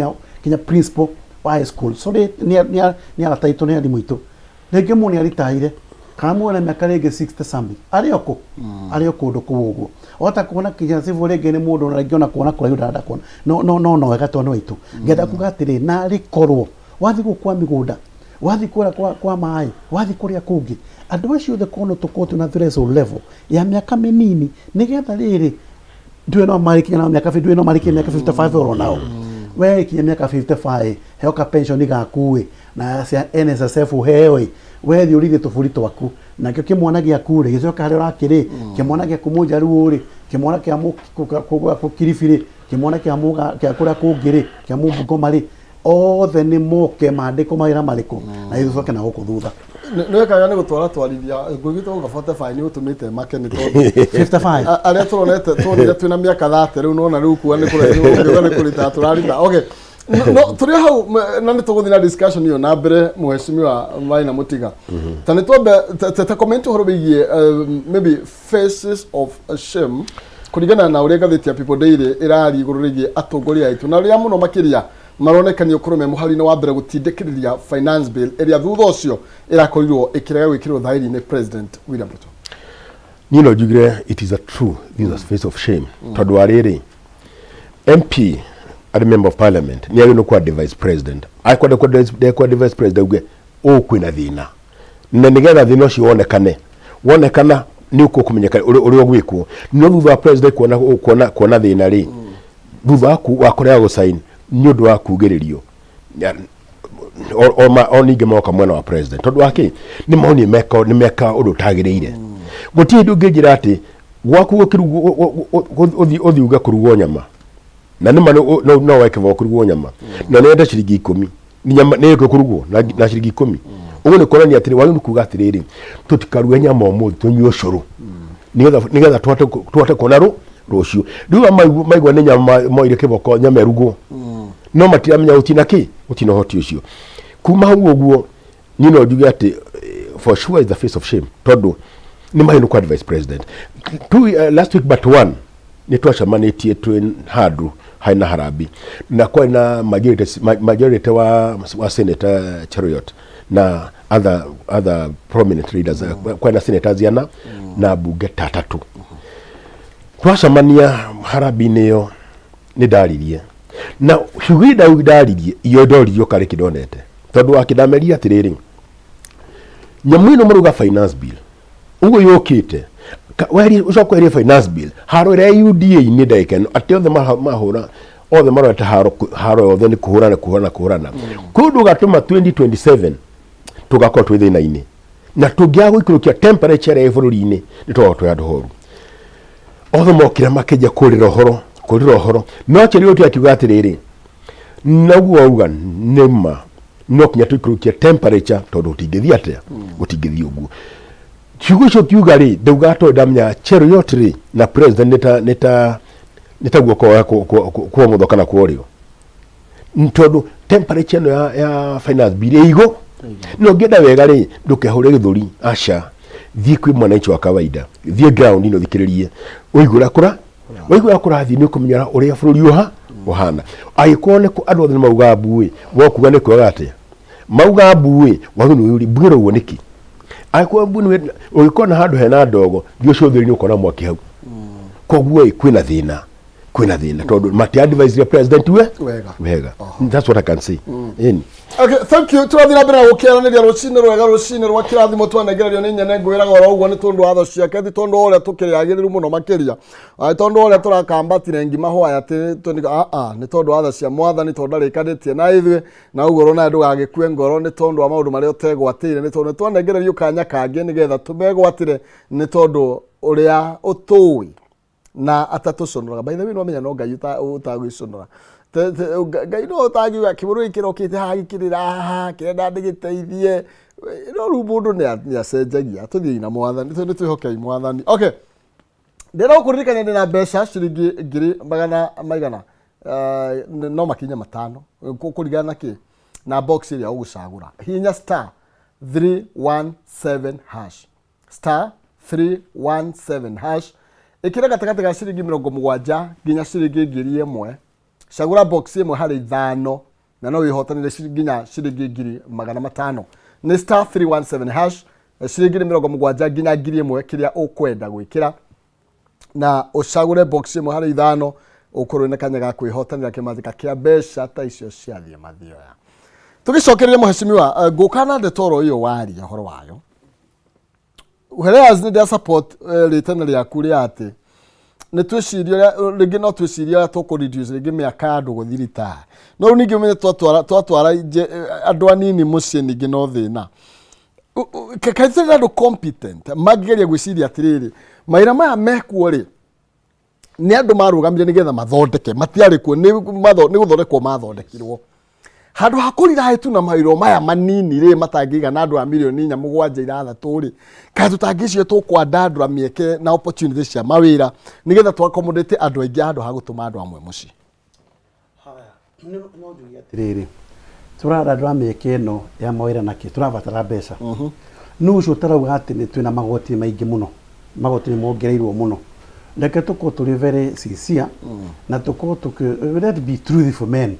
kinya principal wa high school, sorry, nĩ arata aitũ, nĩ arimũ aitũ, rĩngĩ mũndũ nĩ aritaire. Kana muone mĩaka rĩngĩ 60 something arĩ o kũ? Arĩ o kũndũ kũu ũguo. Wahota kuona kinya cibũ rĩngĩ nĩ mũndũ ona rĩngĩ ona kuona kũraihu ndarenda kuona. No no no no wega tondũ nĩ waitũ. Ngenda kuga atĩrĩ, narĩ korwo wathiĩ gũkũ kwa mĩgũnda, wathiĩ kũrĩa kwa, kwa maĩ, wathiĩ kũrĩa kũngĩ, andũ acio othe korwo no tũkorwo twĩna threshold level ya mĩaka mĩnini nĩgetha rĩrĩ ndũĩ no marĩkinya na mĩaka ndũĩ no marĩkinya mĩaka 55 oro nao. We kinya mĩaka 55 heo ka pension gaku ĩ na cia NSSF ũheo ĩ we thiĩ ũrĩithie tũbũri twaku nakĩo kĩmwana gĩaku rĩ gĩcoke harĩa ũrakĩrĩ kĩmwana gĩaku mũnjaruo rĩ kĩmwana kĩa mũkiribi rĩ kĩmwana kĩa mũga kĩa kũrĩa kũngĩ rĩ kĩa mũbungoma rĩ othe nĩ moke mandĩkwo mawĩra marĩkũ na ithuĩ tũcoke na gũkũ thutha. Nĩ wekaga nĩ gũtwara twarithia ngũgĩtwo gũka 45 nĩ ũtũmĩte make nĩ tondũ 55 arĩa tũronete tuonire twĩna mĩaka 30 rĩu nona rĩu kuga nĩ kũraihu ũngiuga nĩ kũrita tũrarita. Okay, no tũrĩ hau na nĩ tũgũthiĩ na discussion ĩyo na mbere mheshimiwa Maina Mũtiga, ta nĩ twambe ta comment ũhoro wĩgiĩ maybe faces of shame kũringana na ũrĩa ngathĩti ya People Daily ĩraria igũrũ rĩgiĩ atongoria aitũ na ũrĩa mũno makĩria maronekania gũkorwo me mũhari-inĩ wa mbere gũtindĩkĩrĩria finance bill ĩrĩa thutha ũcio ĩrakorirwo ĩkĩrega gwĩkĩrwo thaĩri nĩ President William Ruto. Niĩ no njugire it is a true, this is a face of shame, tondũ wa rĩrĩ, MP arĩ member of parliament nĩ agĩrĩirwo kwa vice president, akwenda kwa vice president auge ũũ kwĩna thĩna, na nĩgetha thĩna ũcio wonekane, wonekana nĩ ũkũmenyeka ũrĩa ũgwĩkwo. No thutha wa president kuona thĩna rĩ, thutha wa kũrega gũcain nĩ ũndũ wa kugĩrĩrio o ningĩ moka mwena wa president, tondũ wa kĩ nĩ monire nĩ meka ũndũ ũtagĩrĩire. Gũtirĩ hĩndĩ ũngĩnjĩra atĩ gwaku gũkĩrugwo ũthiĩ uge kũrugwo nyama, na nĩma no weke kĩboko kũrugwo nyama na nĩ wenda ciringi 10, nĩ nyama nĩ ĩkũ kũrugwo na ciringi 10. Ũguo nĩ kuonania atĩrĩ, wagĩrĩirwo nĩ kuga atĩrĩrĩ, tũtikaruge nyama ũmũthĩ, tũnyue ũcũrũ nĩgetha tũhote kuona rũciũ. Rĩu maigua nĩ nyama moire kĩboko nyama ĩrugwo, no matiramenya gũtina kĩ gũtina ũhoti ũcio kuma hau. Ũguo niĩ no njuge atĩ for sure is the face of shame, tondũ nĩ mahĩnũ kwa vice president. Last week but one nĩ twacemanĩtie twĩ handũ harĩ na harambi na kwarĩ na majority wa Senator Cheruiyot na other prominent leaders. Kwarĩ na senators ana na mbunge ta tatũ. Twacemania harambi-inĩ ĩyo nĩ ndaririe na ciugo iria ndaririe iyo ndoririo karĩ kĩndonete, tondũ wakĩndameria atĩrĩrĩ, nyamũ ĩno marauga finance bill ũguo yũkĩte ũcoke weherie finance bill haro ĩrĩa UDA-inĩ ndagĩka ĩno atĩ othe mahũra othe marorete haro haro yothe nĩ kũhũrana kũhũrana kũhũrana kwĩ ũndũ ũgatũma 2027 tũgakorwo twĩ thĩna-inĩ, na tũngĩaga gũikũrũkia temperature ĩrĩa ĩ bũrũri-inĩ nĩ tũgakorwo twĩ handũ horu. Othe mokire makĩnjia kũrĩra ũhoro kũrĩra ũhoro, no Cheruiyot akiuga atĩrĩrĩ, noguo wauga nĩ ma, no kinya tũikũrũkie temperature tondũ gũtingĩthiĩ atĩa, gũtingĩthiĩ ũguo. Ciugo icio kiuga rĩ, ndaugaga tondũ ndamenya Cheruiyot rĩ na president nĩ ta guoko kwa ũmotho kana kwa ũrĩo, tondũ temperature ĩno ya finance bill ĩ igũ. No ũngĩenda wega rĩ, ndũkehũre gĩthũri, aca, thiĩ kwĩ mwananchi wa kawaida, thiĩ ground ĩno ũthikĩrĩrie, ũigue ũrĩa kũra waigua ũrĩa kũrathiĩ, nĩ ũkũmenya ũrĩa bũrũri ũhana. Angĩkorwo nĩ andũ othe nĩ mauga mbu ĩ, we ũkuga nĩ kwega atĩa mauga mbu ĩ, wagĩrĩirwo nĩ wĩyũrie mbu ĩraugwo nĩkĩ. Angĩkorwo mbu nĩ ũngĩkona handũ hena ndogo, thiĩ ũcũthĩrĩrie nĩ ũkona mwaki hau. Koguo ĩ kwĩna thĩna tondũ mati advise president we wega. Wega, that's what I can say. Ĩni. Okay, thank you. Tũrathiĩ na mbere na gũkĩaranĩria rũcinĩ rwega, rũcinĩ rwa kĩrathimo twanengererio nĩ nyene. Ngwĩraga oro ũguo nĩ tondũ wa tho ciake, ti tondũ wa ũrĩa tũkĩrĩ agĩrĩru mũno makĩria. Ah, tondũ wa ũrĩa tũrakambatire ngima hwaya atĩ nĩ tondũ wa tha cia mwathani, tondũ ndarĩkanĩtie na ithuĩ na ũguo ũrona. Ndũgagĩkue ngoro nĩ tondũ wa maũndũ marĩa ũtegwatĩire, nĩ tondũ nĩ twanengererio kanya kangĩ nĩgetha tũmegwatĩre, nĩ tondũ ũrĩa ũtũĩ na atatũconoraga. By the way, nĩwamenya no Ngai ũtagwĩconora. Ngai no ũtangiuga kĩbũrũ gĩkĩ kĩrokĩte haha gĩkĩrĩra haha kĩrenda ndĩgĩteithie, no rĩu mũndũ nĩ acenjagia. Tũthiĩi na mwathani, nĩ twĩhokei mwathani. Okay, ndĩrenda gũkũririkania ndĩna mbeca ciringi ngiri magana maigana, no makinya 5 kũringana na kĩ na box ĩrĩa ũgũcagũra. Hihinya *317#, *317#, ĩkĩra gatagatĩ ga ciringi 70 nginya ciringi 1000. Cagũra box ĩmwe harĩ ithano na no wĩhotanĩre nginya ciringi 500,000. Nĩ *317#. Ciringi nĩ 70 nginya 1000 kĩrĩa ũkwenda gwĩkĩra, na ũcagũre box ĩmwe harĩ ithano, ũkorwo na kanya ga kwĩhotanĩra kĩmanjĩka kĩa mbeca ta icio ciathiĩ mathioya. Tũgĩcokereria mũhecimiwa, ngũka na ndeto oro ĩyo waria ũhoro wayo. Whereas nĩ ndĩa support rĩtana rĩaku rĩa atĩ nĩ twĩcirie ũrĩa rĩngĩ, no twĩcirie ũrĩa tũkũ reduce rĩngĩ mĩaka ya andũ gũthiĩ retire, no rĩu ningĩ ũmenye twatwara andũ anini mũciĩ ningĩ no thĩna. Kaĩ tũrĩ na andũ competent mangĩgeria gwĩciria atĩrĩrĩ, mawĩra maya mekuo rĩ, nĩ andũ marũgamire nĩgetha mathondeke, matiarĩ kuo, nĩ gũthondekwo mathondekirwo. Handũ ha kũrira tu na mawĩra maya manini rĩ, matangĩigana andũ a mirioni 4, 7, 6 rĩ, kaĩ tũtangĩcio tũkwandandũra mĩeke na opportunity cia mawĩra nĩgetha tũ accommodate andũ aingĩ handũ ha gũtũma andũ amwe mũciĩ? No njuge atĩrĩrĩ, tũrarandũra mĩeke ĩno ya mawĩra nakĩ? Tũrabatara mbeca. Nũ ũcio ũtarauga atĩ nĩ twĩna magoti maingĩ mũno? Magoti nĩ mongereirwo mũno. Reke tũkorwo tũrĩ very sincere na tũkorwo tũkĩ, let be truthful men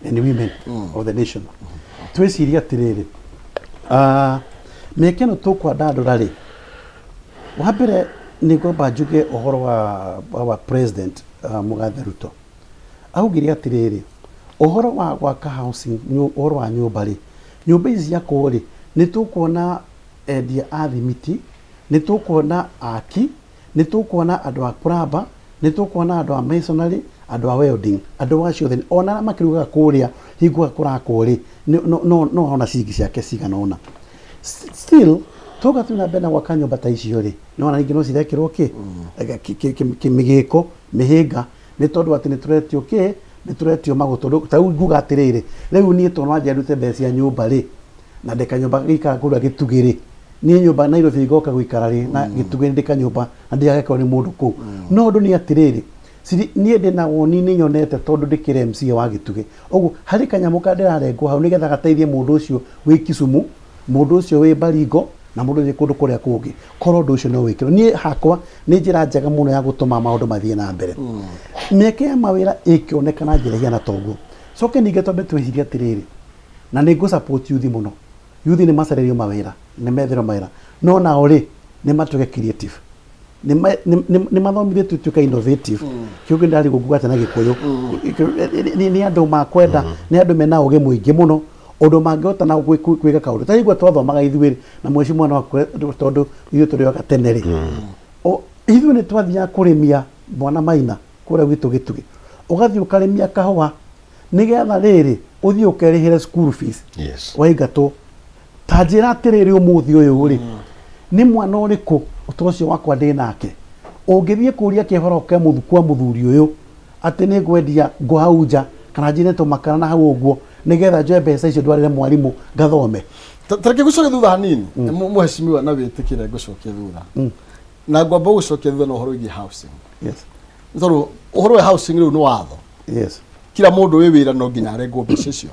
and women of the nation. Twĩcirie atĩrĩrĩ, mĩeke ĩno tũkwandandũra rĩ, wa mbere nĩ ngwamba njuge ũhoro wa President Mũgathe Ruto. Augire atĩrĩrĩ, ũhoro wa gwaka housing, ũhoro wa nyũmba rĩ, nyũmba ici ciakwo rĩ, nĩ tũkuona endia a thimiti, nĩ tũkuona aki, nĩ tũkuona andũ a plumber, nĩ tũkuona andũ a masonry, andũ a welding, andũ acio othe, ona arĩa makĩrugaga kũrĩa hingo ĩrĩa kũrakwo rĩ, no ona ciringi ciake cigana ũna. Still toka tu na mbere na gwaka nyũmba ta icio rĩ, nĩwona ningĩ no cirekĩrwo kĩ mĩgĩko, mĩhĩnga, nĩ tondũ atĩ nĩ tũretio kĩ, nĩ tũretio magũtũ. Tondũ ta rĩu nguga atĩrĩrĩ, rĩu niĩ tondũ no ndute mbeca cia nyũmba rĩ, na ndĩ kanyũmba gĩikaraga kũrĩa Gĩtugĩ rĩ, niĩ nyũmba Nairobi ngoka gũikara rĩ, na Gĩtugĩ ndĩ kanyũmba na ndigagĩkorwo nĩ mũndũ kũu. No ũndũ nĩ atĩrĩrĩ, niĩ ndĩna woni, nĩ nyonete tondũ ndĩkĩrĩ MCA wa Gĩtugĩ, ũguo harĩ kanyamũ ka ndĩrarengwo hau nĩgetha gateithie mũndũ ũcio wĩ Kisumu, mũndũ ũcio wĩ Baringo, na mũndũ ũcio wĩ kũndũ kũrĩa kũngĩ. Korwo ũndũ ũcio no wĩkĩrwo, niĩ hakwa nĩ njĩra njega mũno ya gũtũma maũndũ mathiĩ na mbere. Mĩeke ya mawĩra ĩkĩoneka na njĩra ĩhiana ta ũguo. Coke ningĩ twambe twĩcirie atĩrĩrĩ, na nĩ ngũ support youth mũno. Youth nĩ macarĩrio mawĩra, nĩ metherwo mawĩra, no nao rĩ, nĩ matuĩke creative. Nĩ mathomithĩtio tuĩke innovative. Kiugo ndarigwo nguga atĩa na Gĩkũyũ. Nĩ andũ makwenda, nĩ andũ mena ũgĩ mũingĩ mũno, ũndũ mangĩhota na gwĩka kaũndũ. Ta igua twathomaga ithuĩ na mheshimiwa no akwe, tondũ ithuĩ tũrĩ o gatene rĩ. Ithuĩ nĩ twathiaga kũrĩmia mwana Maina kũrĩa gwitũ Gĩtugĩ. Ũgathiĩ ũkarĩmia kahũa nĩgetha rĩrĩ ũthiĩ ũkerĩhĩre school fees. Waingatwo. Ta njĩra atĩrĩrĩ, ũmũthĩ ũyũ rĩ, nĩ mwana ũrĩkũ ta ũcio wakwa ndĩ nake ũngĩthiĩ kũria kĩhoro kwa mũthuri ũyũ atĩ nĩ ngwendia ngũ hau nja kana njine tũmakara na hau ũguo nĩgetha njoe mbeca icio ndwarĩre mwarimũ ngathome? Tareke ngũcokie thutha hanini, mũheshimiwa, na wĩtĩkĩre ngũcokie thutha, na ngwamba gũcokia thutha na ũhoro wĩgiĩ housing. Nĩ tondũ ũhoro wa housing rĩu nĩ watho. Kila mũndũ wĩ wĩra no nginya arengwo mbeca icio,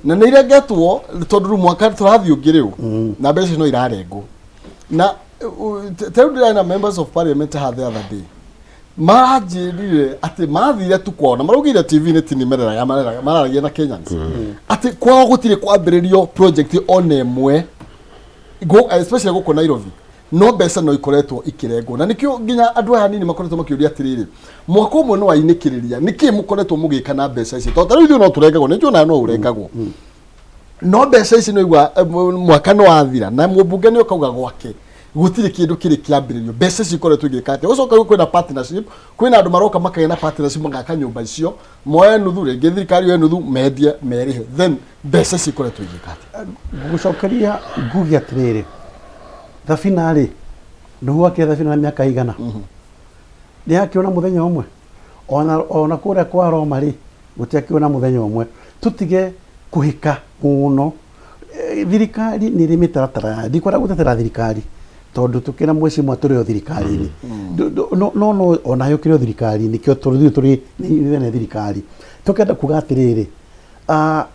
na nĩ irengetwo, tondũ rĩu mwaka tũrathiĩ ũngĩ rĩu na mbeca icio no irarengwo. Na ta rĩu ndĩrarĩ na members of parliament haha the other day, maranjĩrire atĩ mathire tu kwao na maraugire TV-inĩ, ti nĩ mareraga, mararagia na Kenyans atĩ kwao gũtirĩ kwambĩrĩrio project ona ĩmwe, especially gũkũ Nairobi, no mbeca no ikoretwo ikĩrengwo. Na nĩkĩo nginya andũ aya anini makoretwo makĩũria atĩrĩrĩ, mwaka ũmwe no wainĩkĩrĩria, nĩkĩ mũkoretwo mũgĩka na mbeca ici? Tondũ ta rĩu ithuĩ no tũrengagwo, nĩ njũĩ nawe no ũrengagwo, no mbeca ici nĩ igua mwaka nĩ wathira na mũmbunge nĩ ũkauga gwake gũtirĩ kĩndũ kĩrĩ kĩambĩrĩrio. Mbeca ici ikoretwo igĩka atĩa? Ũcoka rĩu kwĩna partnership, kwĩna andũ maroka makagĩa na partnership, magaka nyũmba icio, moe nuthu, rĩngĩ thirikari yoe nuthu, mendie merĩhe. Then mbeca ici ikoretwo igĩka atĩa? Ngũgũcokeria nguge atĩrĩrĩ, thabina rĩ, Nuhu akire thabina na mĩaka igana? Nĩ yakirwo na mũthenya ũmwe? Ona kũrĩa kwa Roma rĩ, gũtiakirwo na mũthenya ũmwe. Tũtige kũhĩka mũno. Thirikari nĩ ĩrĩ mĩtaratara yayo. Ndikwenda gũtetera thirikari tondũ tũkĩra mheshimiwa tũrĩ o thirikari-inĩ. No onawe ũkĩrĩ o thirikari-inĩ, kĩo tondũ ithuĩ tũrĩ nĩ thirikari. Tũkenda kuga atĩrĩrĩ,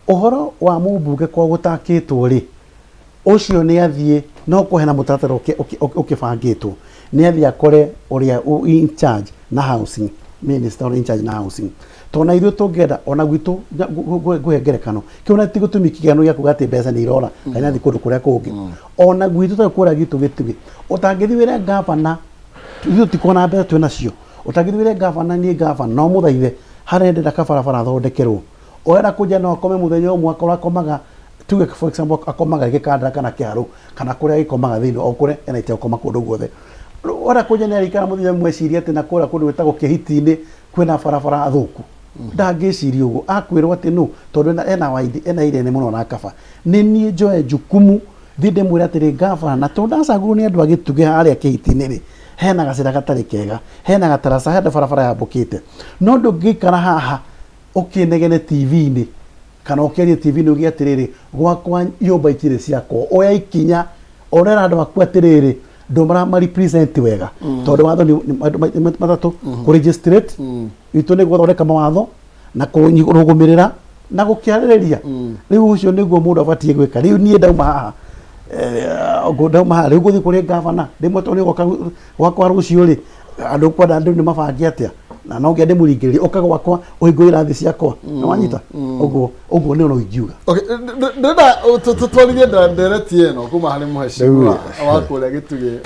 ũhoro wa mũmbunge kwa gũtakĩtwo rĩ, ũcio nĩ athiĩ no kũhe na mũtaratara ũkĩbangĩtwo, nĩ athiĩ akore ũrĩa in charge na housing minister, ũrĩa in charge na housing. Tondũ na ithuĩ tũngĩenda ona gwitũ ngũhe ngerekano kĩu na ti gĩtũmi kĩiganu gĩa kuga atĩ mbeca nĩ irora kana irathiĩ kũndũ kũrĩa kũngĩ. Ona gwitũ ta kũrĩa gwitũ Gĩtugĩ, ũtangĩthiĩ wĩre ngavana ithuĩ tikuona mbeca twĩ nacio, ũtangĩthiĩ wĩre ngavana niĩ ngavana no mũthaithe harĩa ndĩrenda kabarabara thondekerwo, ũrenda kũnjĩra no akome mũthenya ũmwe akorwo akomaga tuge for example akomaga gĩkandara kana kĩharũ kana kũrĩa agĩkomaga thĩinĩ o kũrĩa ena itĩ gũkoma kũndũ guothe. Ũrenda kũnjĩra nĩ arĩikara mũthenya ũmwe ecirie atĩ na kũrĩa kũndũ gwĩtagwo Kĩhiti-inĩ kwĩna barabara thũku? Ndangĩciria ũguo. Akwĩrwo atĩ nũ? Tondũ ena ena wide ena area nene mũno na kaba. Nĩ niĩ njoe jukumu thiĩ ndĩmwĩre atĩrĩ ngavana na tondũ ndacagũrwo nĩ andũ a Gĩtugĩ harĩa Kĩhiti-inĩ rĩ, hena gacĩra gatarĩ kega, hena gataraca, hena barabara yambũkĩte. No ndũngĩikara haha ũkĩnegene TV-inĩ kana ũkĩarie TV-inĩ uge atĩrĩrĩ, gwakwa nyũmba itirĩ ciakwo. Oya ikinya, onera andũ aku atĩrĩrĩ, ndũmara ma represent wega. Tondũ watho nĩ nĩ matatũ, kũ legislate, itũ nĩ gũthondeka mawatho na kũrũgamĩrĩra na gũkĩarĩrĩria. Rĩu ũcio nĩguo mũndũ abatiĩ gwĩka. Rĩu niĩ ndauma haha, ndauma haha rĩu ngũthiĩ kũrĩ ngavana rĩmwe tondũ nĩ ũgoka gwakwa rũciũ rĩ, andũ kwenda andũ nĩ mabange atĩa na no nginya ndĩmũringĩrĩrie ũka gwakwa ũhingũre irathi ciakwa. Nĩ wanyita ũguo ũguo nĩ ũndũ ingiuga. Okay, ndĩrenda tũtwarithie ndereti ĩno kuma harĩ mheshimiwa wa kũrĩa Gĩtugĩ,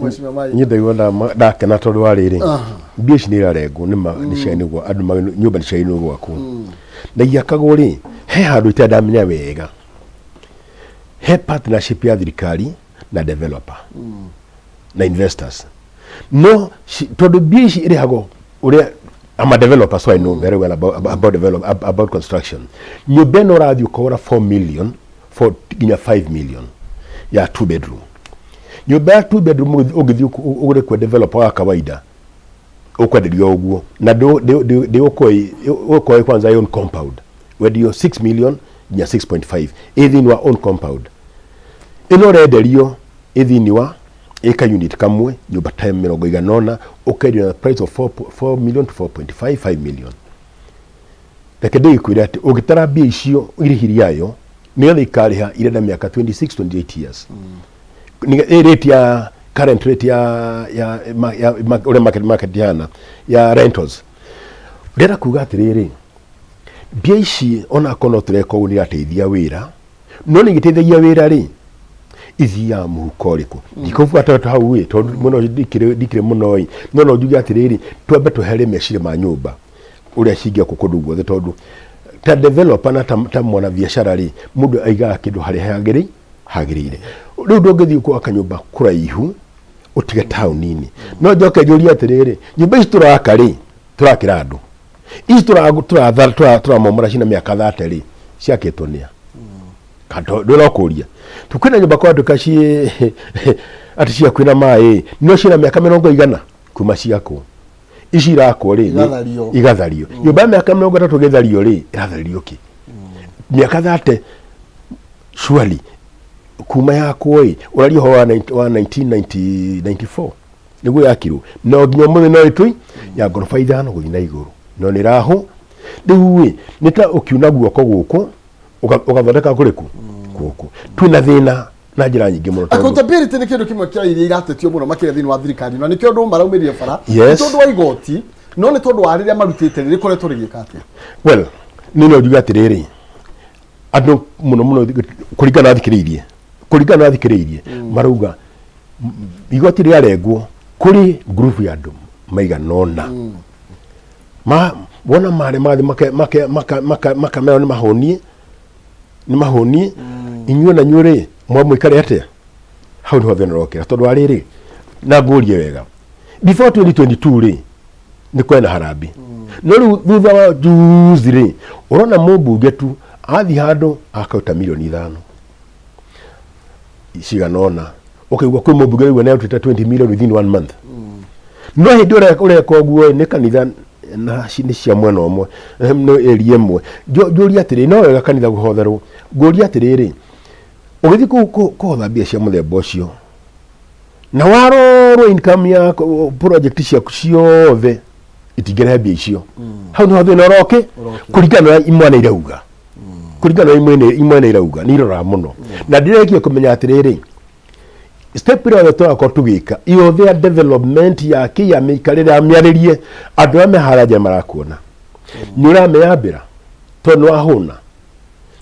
mheshimiwa Mai. Niĩ ndaigua ndakena tondũ wa rĩrĩ, mbia ici nĩ irarengwo nĩ ma nĩ ciagĩrĩirwo andũ nyũmba nĩ ciagĩrĩirwo gwakwo na iakagwo rĩ, he handũ itarĩ ndamenya wega, he partnership ya thirikari na developer na investors, no tondũ mbia ici ĩrĩhagwo ũrĩa, I'm a developer, so I know very well about develop about construction. Nyũmba ĩno ũrathiĩ ũkagũra 4 million for nginya 5 million ya two bedroom, nyũmba ya two bedroom ũngĩthiĩ ũgũre kwa developer wa kawaida ũkwenderio ũguo na ndĩgũkorwo kwanza own compound, wendio 6 million nginya 6.5 ĩ thĩinĩ wa own compound. Ĩno ũrenderio ĩ thĩinĩ wa ĩka unit kamwe, nyũmba ta mĩrongo igana ũna, ũkendio na price of 4 million to 4.5 5 million. Reke ndĩgĩkwĩre atĩ ũngĩtara mbia icio irĩhi rĩayo nĩgetha ikarĩha irenda mĩaka 26 28 years. Ĩ rate ya current rate ya ũrĩa market ihana ya rentals, ndĩrenda kuga atĩrĩrĩ, mbia ici onakorwo no tũreka ũguo nĩ irateithia wĩra, no nĩ igĩteithagia wĩra rĩ, ithiaga mũhuko ũrĩkũ? Ndikũbuga tondũ hau ĩ tondũ mũno ndikĩrĩ ndikĩrĩ mũno ĩ, no no njuge atĩrĩrĩ, twambe tweherie meciria ma nyũmba ũrĩa cingĩakwo kũndũ guothe, tondũ ta developer na ta mwana biacara rĩ, mũndũ aigaga kĩndũ harĩa hagĩrĩire. Rĩu ndũngĩthiĩ gwaka nyũmba kũraihu ũtige taũni-inĩ. No njoke njũrie atĩrĩrĩ, nyũmba ici tũraka rĩ, tũrakĩra andũ ici tũramomora cina mĩaka 30 rĩ, ciakĩtwo nĩa? Ndå kũria kwĩna nyũmba kwandĩka ciĩ atĩ cia kwĩna maĩ no ciĩna mĩaka mĩrongo igana kuma ciakwo. Ici irakwo rĩ Igathario. Igathario. Nyũmba ya mĩaka 30 ĩgĩthario rĩ, ĩrathario kĩ mĩaka 30 surely kuma yakwo ĩ? Ũraria ũhoro wa 1994 nĩguo yakirwo, no nginya ũmũthĩ no ĩtũi ya ngoroba 5 gũthiĩ na igũrũ no nĩ rahũ. Rĩu ĩ nĩ ta ũkiuna guoko gũkũ ũgathondeka kũrĩkũ gũkũ? Twĩna thĩna na njĩra nyingĩ mũno Accountability nĩ kĩndũ kĩmwe kĩa iria iratetio mũno makĩria thĩinĩ wa thirikari, na nĩkĩo andũ maraumĩrire bara. Nĩ tondũ wa igoti, no nĩ tondũ wa rĩrĩa marutĩte rĩ rĩkoretwo rĩgĩka atĩa? Well, niĩ no njuge atĩrĩrĩ, andũ mũno mũno kũringana na thikĩrĩirie marauga igoti rĩarengwo kũrĩ ngurubu ya andũ maigana ũna ma wona marĩ mathi makamera nĩ mahũnie inyuĩ na inyuĩ rĩ mwamũikare atĩa? Hau nĩho thĩna ũrokĩra, tondũ wa rĩrĩ, na ngũrie wega, before 2022 rĩ, nĩ kwena harambi, no rĩu thutha wa juzi rĩ, ũrona mũmbunge tu athiĩ handũ akaruta mirioni 5 cigana ũna, ũkaigua kwĩ mũmbunge rĩu nĩ arutĩte 20 million within one month. No hĩndĩ ĩrĩa ũreka ũguo nĩ kanitha na nĩ cia mwena ũmwe, nĩ area ĩmwe. Njũrie atĩrĩ, no wega kanitha kũhotherwo? Ngũrie atĩrĩrĩ, ũgĩthiĩ kũhotha mbia cia mũthemba ũcio na warorwo income ya project ciaku ciothe itingĩrehe mbia icio, hau nĩho thĩna ũroke kũringana na imwana irauga, kũringana na imwana irauga nĩ iroraga mũno. Na ndĩrekia kũmenya atĩrĩrĩ, step ĩrĩa yothe tũrakorwo tũgĩka yothe ya development ya kĩ ya mĩikarĩre ya mĩarĩrie, andũ arĩa me harĩa nja marakuona. Nĩ ũrameyambĩra tondũ nĩ wahũna,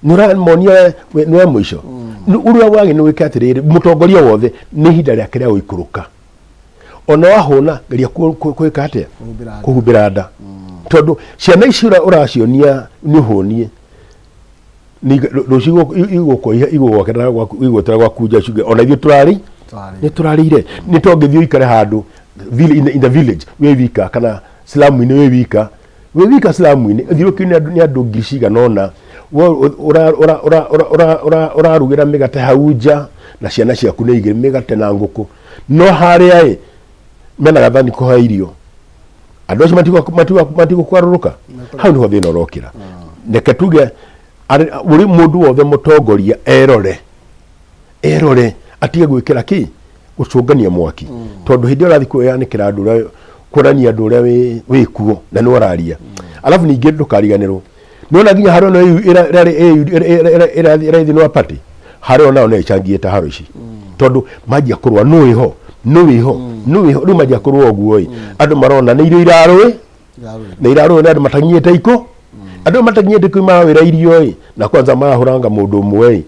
nĩ ũramonia nĩwe mũico. Ũrĩa wagĩ nĩ wĩke atĩrĩrĩ, mũtongoria wothe nĩ ihinda rĩake rĩa gũikũrũka. Ona wahũna, geria gwĩka atĩa? Kũhumbĩra nda. Kũhumbĩra nda, tondũ ciana ici ũracionia nĩ ũhũnie, rũciũ igũgokera igũgwetera gwaku nja ciuge ona ithuĩ tũrarĩ Tũrarĩ. Nĩ tũrarĩire. Nĩ tongĩthiĩ ũikare handũ in the village wĩ wika, kana slum-inĩ wĩ wika, slum-inĩ thiũrũkĩirio nĩ andũ 1,000 cigana ũna. We ũrarugĩra mĩgate hau nja na ciana ciaku nĩ igĩrĩ, mĩgate na ngũkũ, no harĩa ĩ mena gathani kũhe irio andũ acio matigũkwarũrũka. Hau nĩho thĩna ũrokĩra. Reke tuge ũrĩ mũndũ wothe mũtongoria erore, erore atige gwĩkĩra kĩ gũcũngania mwaki, tondũ hĩndĩ ĩyo ũrathiĩ kwĩyanĩkĩra andũ ũrĩa, kuonania andũ ũrĩa wĩ kuo na nĩ ũraria. Alafu ningĩ ndũkariganĩrwo, nĩwona nginya haro ĩno AU ĩrarĩ AU ĩrathiĩ thĩinĩ wa party, haro ĩyo nayo no ĩcangĩte haro ici, tondũ manjia kũrũa nũ wĩho, nũ wĩho, nũ wĩho. Rĩu manjia kũrũa ũguo ĩ, andũ marona nĩ irio irarũĩ na irarũĩ nĩ andũ matakinyĩte ikũ, andũ matakinyĩte ikũ marawĩra irio ĩ, na kwanza marahũranga mũndũ ũmwe ĩ,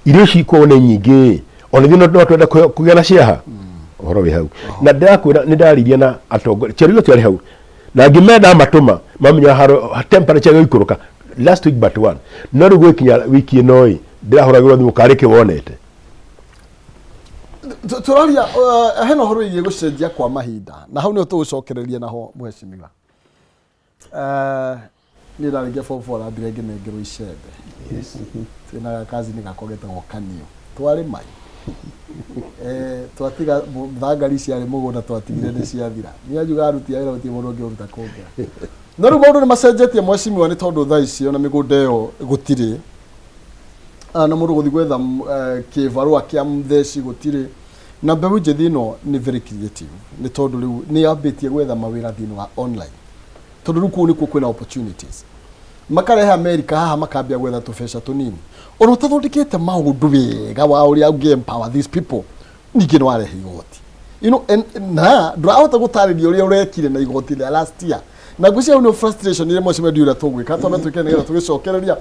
irio ici ikorwo nĩ nyingĩ ĩ, ona ithuĩ no twende kũgĩa na ciaha. Ũhoro wĩ hau na ndĩrakwĩra, nĩ ndaririe na atongoria Cheruiyot arĩ hau na ngĩmenda matũma mamenya haro temperature ĩgũikũrũka last week but one, no rĩu gwĩkinya wiki ĩno ĩ, ndĩrahũragĩrwo thimũ karĩ kĩ wonete. Tũraria hena ũhoro wĩgiĩ gũcenjia kwa mahinda, na hau nĩho tũgũcokereria naho, mheshimiwa. Niĩ ndarĩkia form 4 ndambire ngĩnengerwo icembe twĩna gakazini gakwa getagwo Kaniũ, twarĩma twatiga thangari ciarĩ mũgũnda, twatigire nĩ ciathira. Niĩ anjuga aruti a wĩra gũtirĩ mũndũ ũngĩ ũruta kũngĩra. No rĩu maũndũ nĩ macenjetie, mheshimiwa, nĩ tondũ thaa ici ona mĩgũnda ĩyo gũtirĩ. Na mũndũ gũthiĩ gwetha kĩbarũa kĩa theci gũtirĩ. Na mbeũ njĩthĩ ĩno nĩ very creative, nĩ tondũ rĩu nĩ yambĩtie gwetha mawĩra thĩinĩ wa online, tondũ rĩu kũu nĩkuo kwĩna opportunities. Makarehe America haha, makambia gwetha tũbeca tũnini, ona ũtathondekete maũndũ wega wa ũrĩa ũngĩ empower these people. Ningĩ nĩ warehe igoti and, na ndũrahota gũtarĩria ũrĩa ũrekire na igoti rĩa last year, na ngwĩciria hau nĩ frustration ĩrĩa mheshimiwa ndiũĩ ũrĩa tũgwĩka. Twambe twĩke nĩgetha tũgĩcokereria.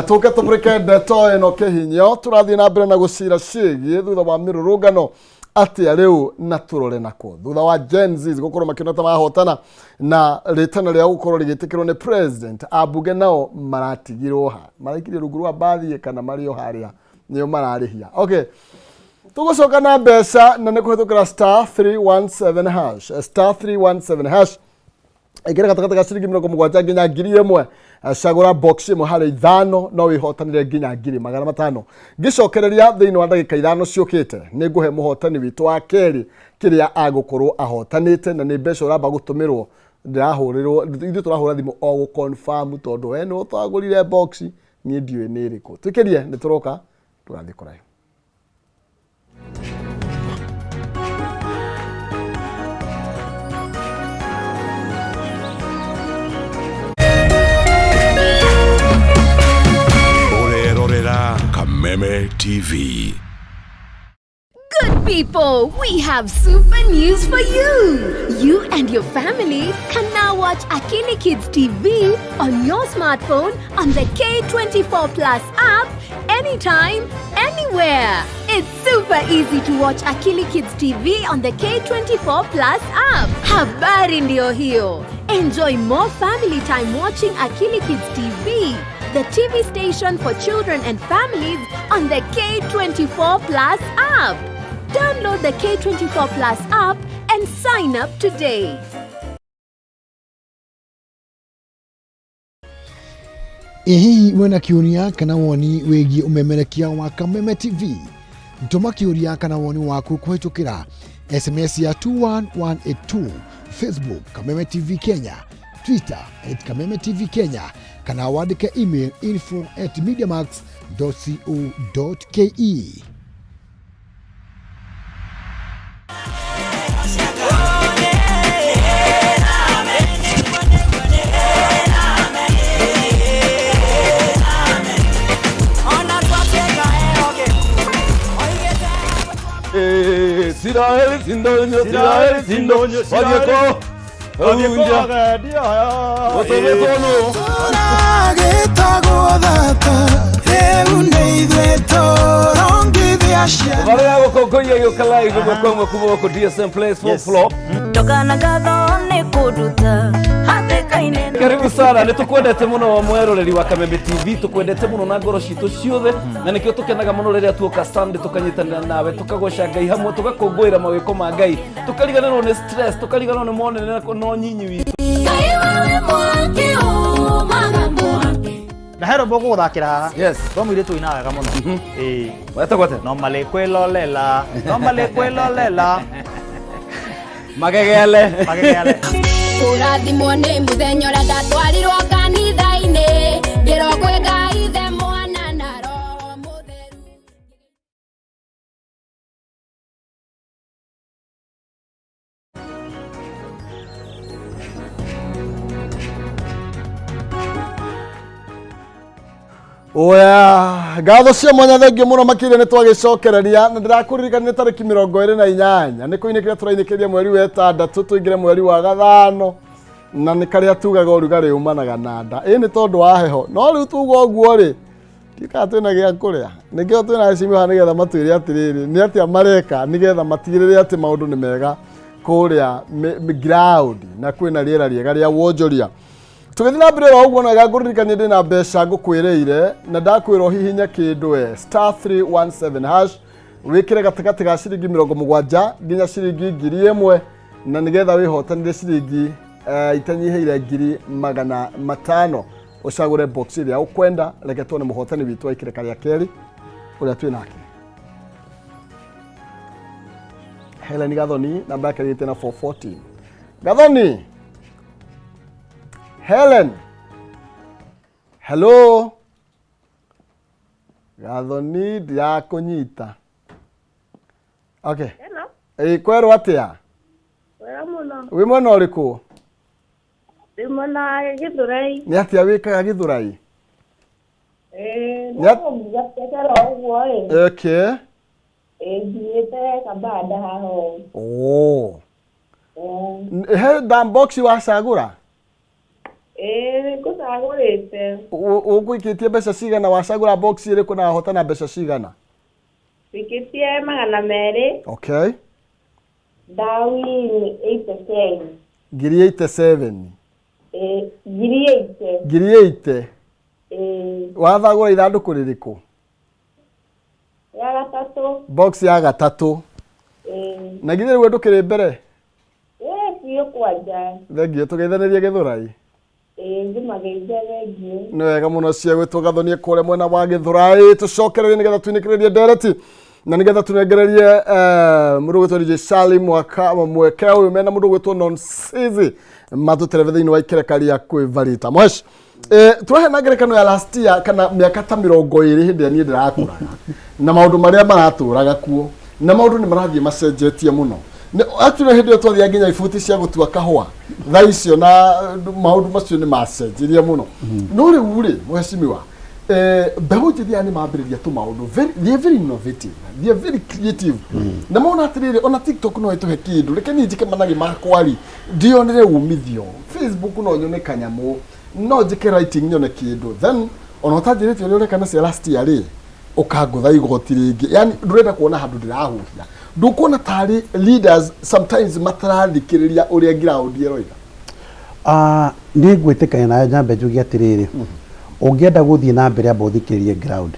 Tũke tũmũrĩke ndeto ĩno kĩhinyio. Tũrathiĩ na mbere na gũcira ciĩgiĩ thutha wa mĩrũrũngano atĩa rĩu, na tũrore nako thutha wa Gen Z gũkorwo makĩona ta mahotana na rĩtana rĩa gũkorwo rĩgĩtĩkĩrwo nĩ president. Ambunge nao maratigirwo ha? Maraikirie rungu rwa mbathi kana marĩ o harĩa nĩo mararĩhia? Okay, tũgũcoka na mbeca na nĩ kũhĩtũkĩra *317 hash, *317 hash. Ĩkĩra gatagatĩ ga ciringi 70 nginya 1,000. Cagũra box ĩmwe harĩ ithano, no wĩhotanĩre nginya 500,000. Ngĩcokereria thĩinĩ wa ndagĩka 5 ciũkĩte, nĩ ngũhe mũhotani witũ wa kerĩ kĩrĩa agũkorwo ahotanĩte, na nĩ mbeca ũramba gũtũmĩrwo. Ndĩrahũrĩrwo, ithuĩ tũrahũra thimũ o gũ confirm, tondũ we nĩwe ũtagũrire box, niĩ ndiũĩ nĩ ĩrĩkũ. Twĩkĩrie, nĩ tũroka, ndũgathiĩ kũraihu. Ũrerorera Kameme TV. Good people, we have super news for you. You and your family can now watch Akili Kids TV on your smartphone on the K24 Plus app anytime, anywhere. It's super easy to watch Akili Kids TV on the K24 Plus app. Habari ndio hiyo. Enjoy more family time watching Akili Kids TV, the TV station for children and families on the K24 Plus app. Download the K24 Plus app and sign up today. Ĩ hihi wĩna kĩũria kana woni wĩgiĩ ũmemerekia wa Kameme TV? Tũma kĩũria kana woni waku kũhĩtũkĩra SMS ya 21182, Facebook Kameme TV Kenya, Twitter at Kameme TV Kenya, kana wandĩke email info@mediamax.co.ke. Isiraeli sindonyo, Isiraeli sindonyo, wathiĩ kũ? Hunja. Gũtũmĩtwo nũ? Tũragĩtagwo thata rĩu nĩ ithuĩ tũrongithia ciana. Barä ya gå gĩũka live ĩmwe kwa ĩmwe kuma gũkũ DSM Place fourth floor. Ndogana ngatho nĩ kũnduta hatĩka-inĩ. Karibu sana, nä tũkwendete mũno mweroreri wa Kameme TV, tũkwendete mũno na ngoro citũ ciothe, na nĩkĩo tũkenaga mũno rĩrĩa tuoka Sunday tũkanyitanĩra nawe, tũkagoca Ngai hamwe, tũgakũngũĩra mawĩko ma Ngai, tũkariganĩrwo nĩ stress, tũkariganĩrwo nĩ monene na nyinyi witũ. Ngai wewe mwaki umaga mwaki. Na he rwĩmbo ngũgũthakĩra haha. Yes. Rwa mũirĩtu ũinaga wega mũno. Ĩĩ. Wetagwo atĩa? No malikwĩlolela, no malikwĩlolela. Magegele. Magegele. Kũrathimwo nĩ mũthenya ũrĩa ndatwarirwo kanitha-inĩ, ngĩrwo kwĩ Ngai Ithe, Mwana na Roho Mũtheru. Oya, ngatho cia mwanya thengio mũno makĩria nĩ twagĩcokereria na ndĩrakũririkania nĩ tarĩki 28 nĩ kũinĩkĩria tũrainĩkĩria mweri wa ĩtandatũ tũingĩre mweri wa gathano na nĩ karĩa tugaga ũrugarĩ umanaga na nda ĩ nĩ tondũ wa heho no rĩu tuga ũguo rĩ ndiũĩ kana twĩna gĩa kũrĩa nĩkĩo twĩna heshimiwa haha nĩgetha matwĩre atĩrĩrĩ nĩ atĩa mareka nĩgetha matigĩrĩre atĩ maũndũ nĩ mega kũrĩa ground na kwĩna rĩera rĩega rĩa wonjoria. Tũgĩthiĩ na mbere oro ũguo no wega ngũririkanie ndĩna mbeca ngũkwĩrĩire na ndakwĩra ũhihinye kĩndũ we star 317 hash wĩkĩre gatagatĩ ga ciringi 70 nginya ciringi 1000 na nĩgetha wĩhotanĩre ciringi itanyihĩire 500,000 ũcagũre box ĩrĩa ũkwenda. Reke tuone mũhotani witũ wa ikĩrĩka rĩa kerĩ ũrĩa twĩ nake Helen Gathoni, namba yake ĩrĩte na 414. Gathoni Helen, hello Gathoni, ndirakũnyita. Okay. Hello. Ĩ kwerwo atĩa? Wega mũno. Wĩ mwena ũrĩkũ? Ndĩ mwena wa Gĩthũrai. Nĩ atĩa wĩkaga Gĩthũrai? Ĩĩ, Nĩ no kũruga biacara ũguo ĩ. Okay. Ĩĩ, nginyĩte kabanda haha ũũ. Oh. Ĩĩ. He ndambox wacagũra? Ĩĩ, ngũcagũrĩte. Ũgũikĩtie mbeca cigana wacagũra box ĩrĩkũ na wahotana mbeca cigana? Wikĩtie 200. Okay. Ndawini 87. 87,000. Ĩĩ, 80,000. 80,000. Ĩĩ. Wathagũra ithandũkũ rĩrĩkũ? Ya gatatũ. Box ya gatatũ. Ĩĩ. Na githĩ rĩu ndũkĩrĩ mbere? Ĩĩ, biũ kwanja. Thengio tũgeithanĩrie Gĩthũrai. Ĩĩ, ngĩmageithia thengio. Nĩ wega mũno cia gwĩtwo Gathonie kũrĩa mwena wa Gĩthũrai. Tũcokererie nĩgetha tuinĩkĩrĩrie ndereti na nĩgetha tũnengererie mũndũ ũgwĩtwo DJ Salim mwaka mweke ũyũ mena mũndũ ũgwĩtwo Nonsizi matũtereve thĩinĩ wa ikereka rĩa kwĩvarita Mhesh. Tũrehe na ngerekano ya last year kana mĩaka ta 20 hĩndĩ ĩrĩa niĩ ndĩrakũraga na maũndũ marĩa maratũraga kuo na maũndũ nĩ marathiĩ macenjetie mũno. Actually hĩndĩ ĩyo twathiaga nginya ibuti cia gũtua kahũa thaa icio na maũndũ macio nĩ macenjirie mũno no rĩu rĩ mheshimiwa mbeũ njĩthĩ aya nĩ mambĩrĩria tũmaũndũ they are very innovative, they are very creative na mona atĩrĩrĩ ona TikTok no ĩtũhe kĩndũ reke niĩ njĩke managĩ makwa rĩ ndionere umithio, Facebook no nyone kanyamũ no njĩke writing nyone kĩndũ then ona ũtanjĩrĩte ũrĩa ũreka na cia last year rĩ ũkangũtha igoti rĩngĩ, yani ndũrenda kuona handũ ndĩrahuhia, ndũkuona tarĩ leaders sometimes matarathikĩrĩria ũrĩa ground ĩroiga. Niĩ ngwĩtĩkania nawe nyambe njuge atĩrĩrĩ ũngĩenda gũthiĩ na mbere amba ũthikĩrĩrie ground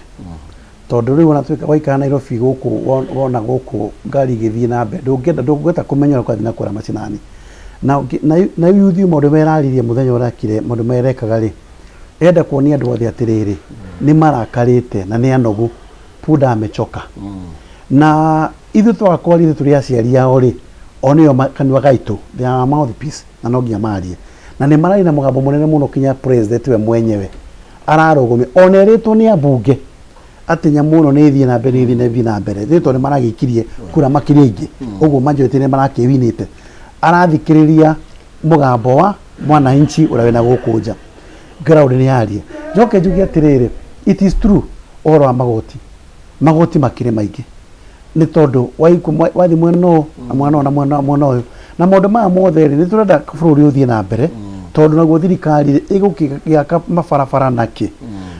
tondũ rĩu ona tuĩka waikara Nairobi gũkũ wona gũkũ ngari igĩthiĩ na mbere ndũngĩenda ndũngĩhota kũmenya ũrĩa kũrathiĩ na kũrĩa macinani na na yuthi maũndũ meraririe mũthenya ũrakire maũndũ merekaga rĩ ĩrenda kuonia andũ othe atĩrĩrĩ nĩ marakarĩte na nĩ anogu punda amechoka na ithuĩ twaga kwaria ithuĩ tũrĩ aciari ao rĩ o nĩo kanua gaitũ, they are our mouthpiece na no nginya marie na nĩ mararia na mũgambo mũnene mũno kinya president we mwenyewe ararũgũmia ona erĩtwo nĩ ambunge atĩ nyamũ ĩno nĩ ĩthiĩ na mbere nĩ ĩthiĩ na mbere rĩ tondũ nĩ maragĩikirie kura makĩria aingĩ ũguo majority nĩ marakĩwinĩte arathikĩrĩria mũgambo wa mwananchi ũrĩa wĩna gũkũ nja ground nĩ yaria. Njoke njuge atĩrĩrĩ it is true ũhoro wa magoti magoti makĩrĩ maingĩ nĩ tondũ wathiĩ mwena ũyũ na mwena ũyũ na mwena ũyũ Na maũndũ maya mothe rĩ, nĩ tũrenda bũrũri ũthiĩ na mbere, tondũ naguo thirikari rĩ, ĩgũkĩgĩaka mabarabara nakĩ?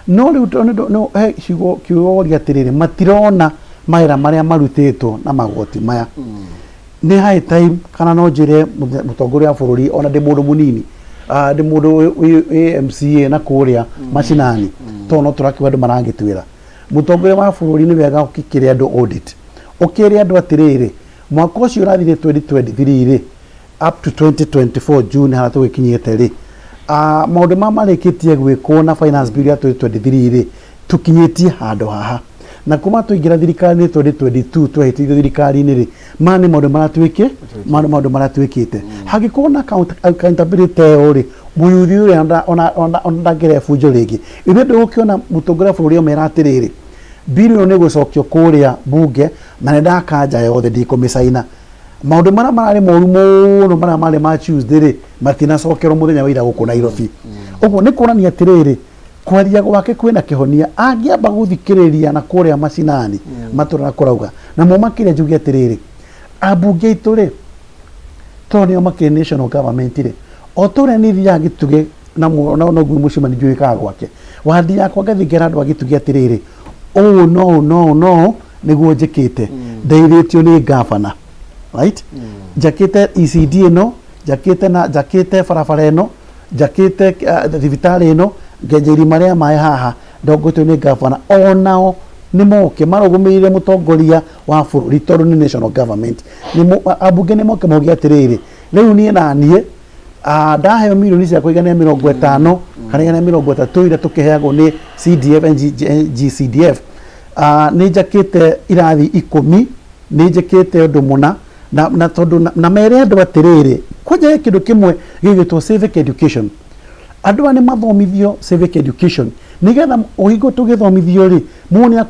No rĩu tondũ no he ciugo kiugo woria atĩrĩrĩ, matirona mawĩra marĩa marutĩtwo na magoti maya. Nĩ high time kana no njĩre mũtongoria wa bũrũri, ona ndĩ mũndũ mũnini, ndĩ mũndũ wĩ MCA na kũrĩa macinani, tondũ no tũrakiuga andũ maragĩtwĩra mũtongoria wa bũrũri nĩ wega ũkĩkĩre andũ audit, ũkĩre andũ atĩrĩrĩ, mwaka ũcio ũrathire 2023 rĩ, up to 2024 June harĩa tũgĩkinyĩte rĩ, maũndũ ma marĩkĩtie gwĩkwo na finance bill ya 2023 rĩ, tũkinyĩtie handũ haha. Na kuma twaingĩra thirikari-inĩ 2022, twehĩtithio thirikari-inĩ rĩ, maya nĩ maũndũ marĩa twĩkĩ maya nĩ maũndũ marĩa twĩkĩte. Hangĩkorwo na accountability ĩyo rĩ, mũyuthi ũrĩa ona ndangĩrehe bunjo rĩngĩ. Ithuĩ ndũgũkĩona mũtongoria wa bũrũri amera atĩrĩrĩ, bill ĩno nĩ gũcokio kũrĩa bunge na nĩ ndakanja yothe, ndikũmĩcaina. Maũndũ marĩa mararĩ moru mũno marĩa marĩ ma Tuesday rĩ, matinacokerwo mũthenya wa ira gũkũ Nairobi. Ũguo nĩ kuonania atĩrĩrĩ, kwaria gwake kwĩna kĩhonia. Angĩamba gũthikĩrĩria na kũrĩa macinani matũra kũrauga namo makĩria. Njuge atĩrĩrĩ, ambunge aitũ rĩ, tondũ nĩo makĩrĩ national government rĩ, o ta ũrĩa niĩ thiaga Gĩtugĩ na noguo mũcemanio njũĩkaga gwake wandi yakwa, ngathiĩ ngera andũ a Gĩtugĩ atĩrĩrĩ, ũũ no ũũ no ũũ no ũũ nĩguo njĩkĩte, ndeithĩtio nĩ gavana, right? Njakĩte ECD ĩno, njakĩte na njakĩte barabara ĩno, njakĩte thibitarĩ ĩno, ngenja irima rĩa maĩ haha, ndongoretio nĩ gavana. Onao nĩ moke marũgamĩrĩire mũtongoria wa bũrũri, tondũ nĩ national government. Ambunge nĩ moke mauge atĩrĩrĩ, rĩu niĩ na niĩ ndaheo milioni ciakwa 150 kana 130 iria tũkĩheagwo nĩ CDF, NGCDF, nĩ njakĩte irathi 10, nĩ njĩkĩte ũndũ mũna na tondũ na mere andũ atĩrĩrĩ, kwanja he kĩndũ kĩmwe gĩgwĩtwo civic education. Andũ aya nĩ mathomithio civic education, nĩgetha ũhingo tũgĩthomithio rĩ, mũndũ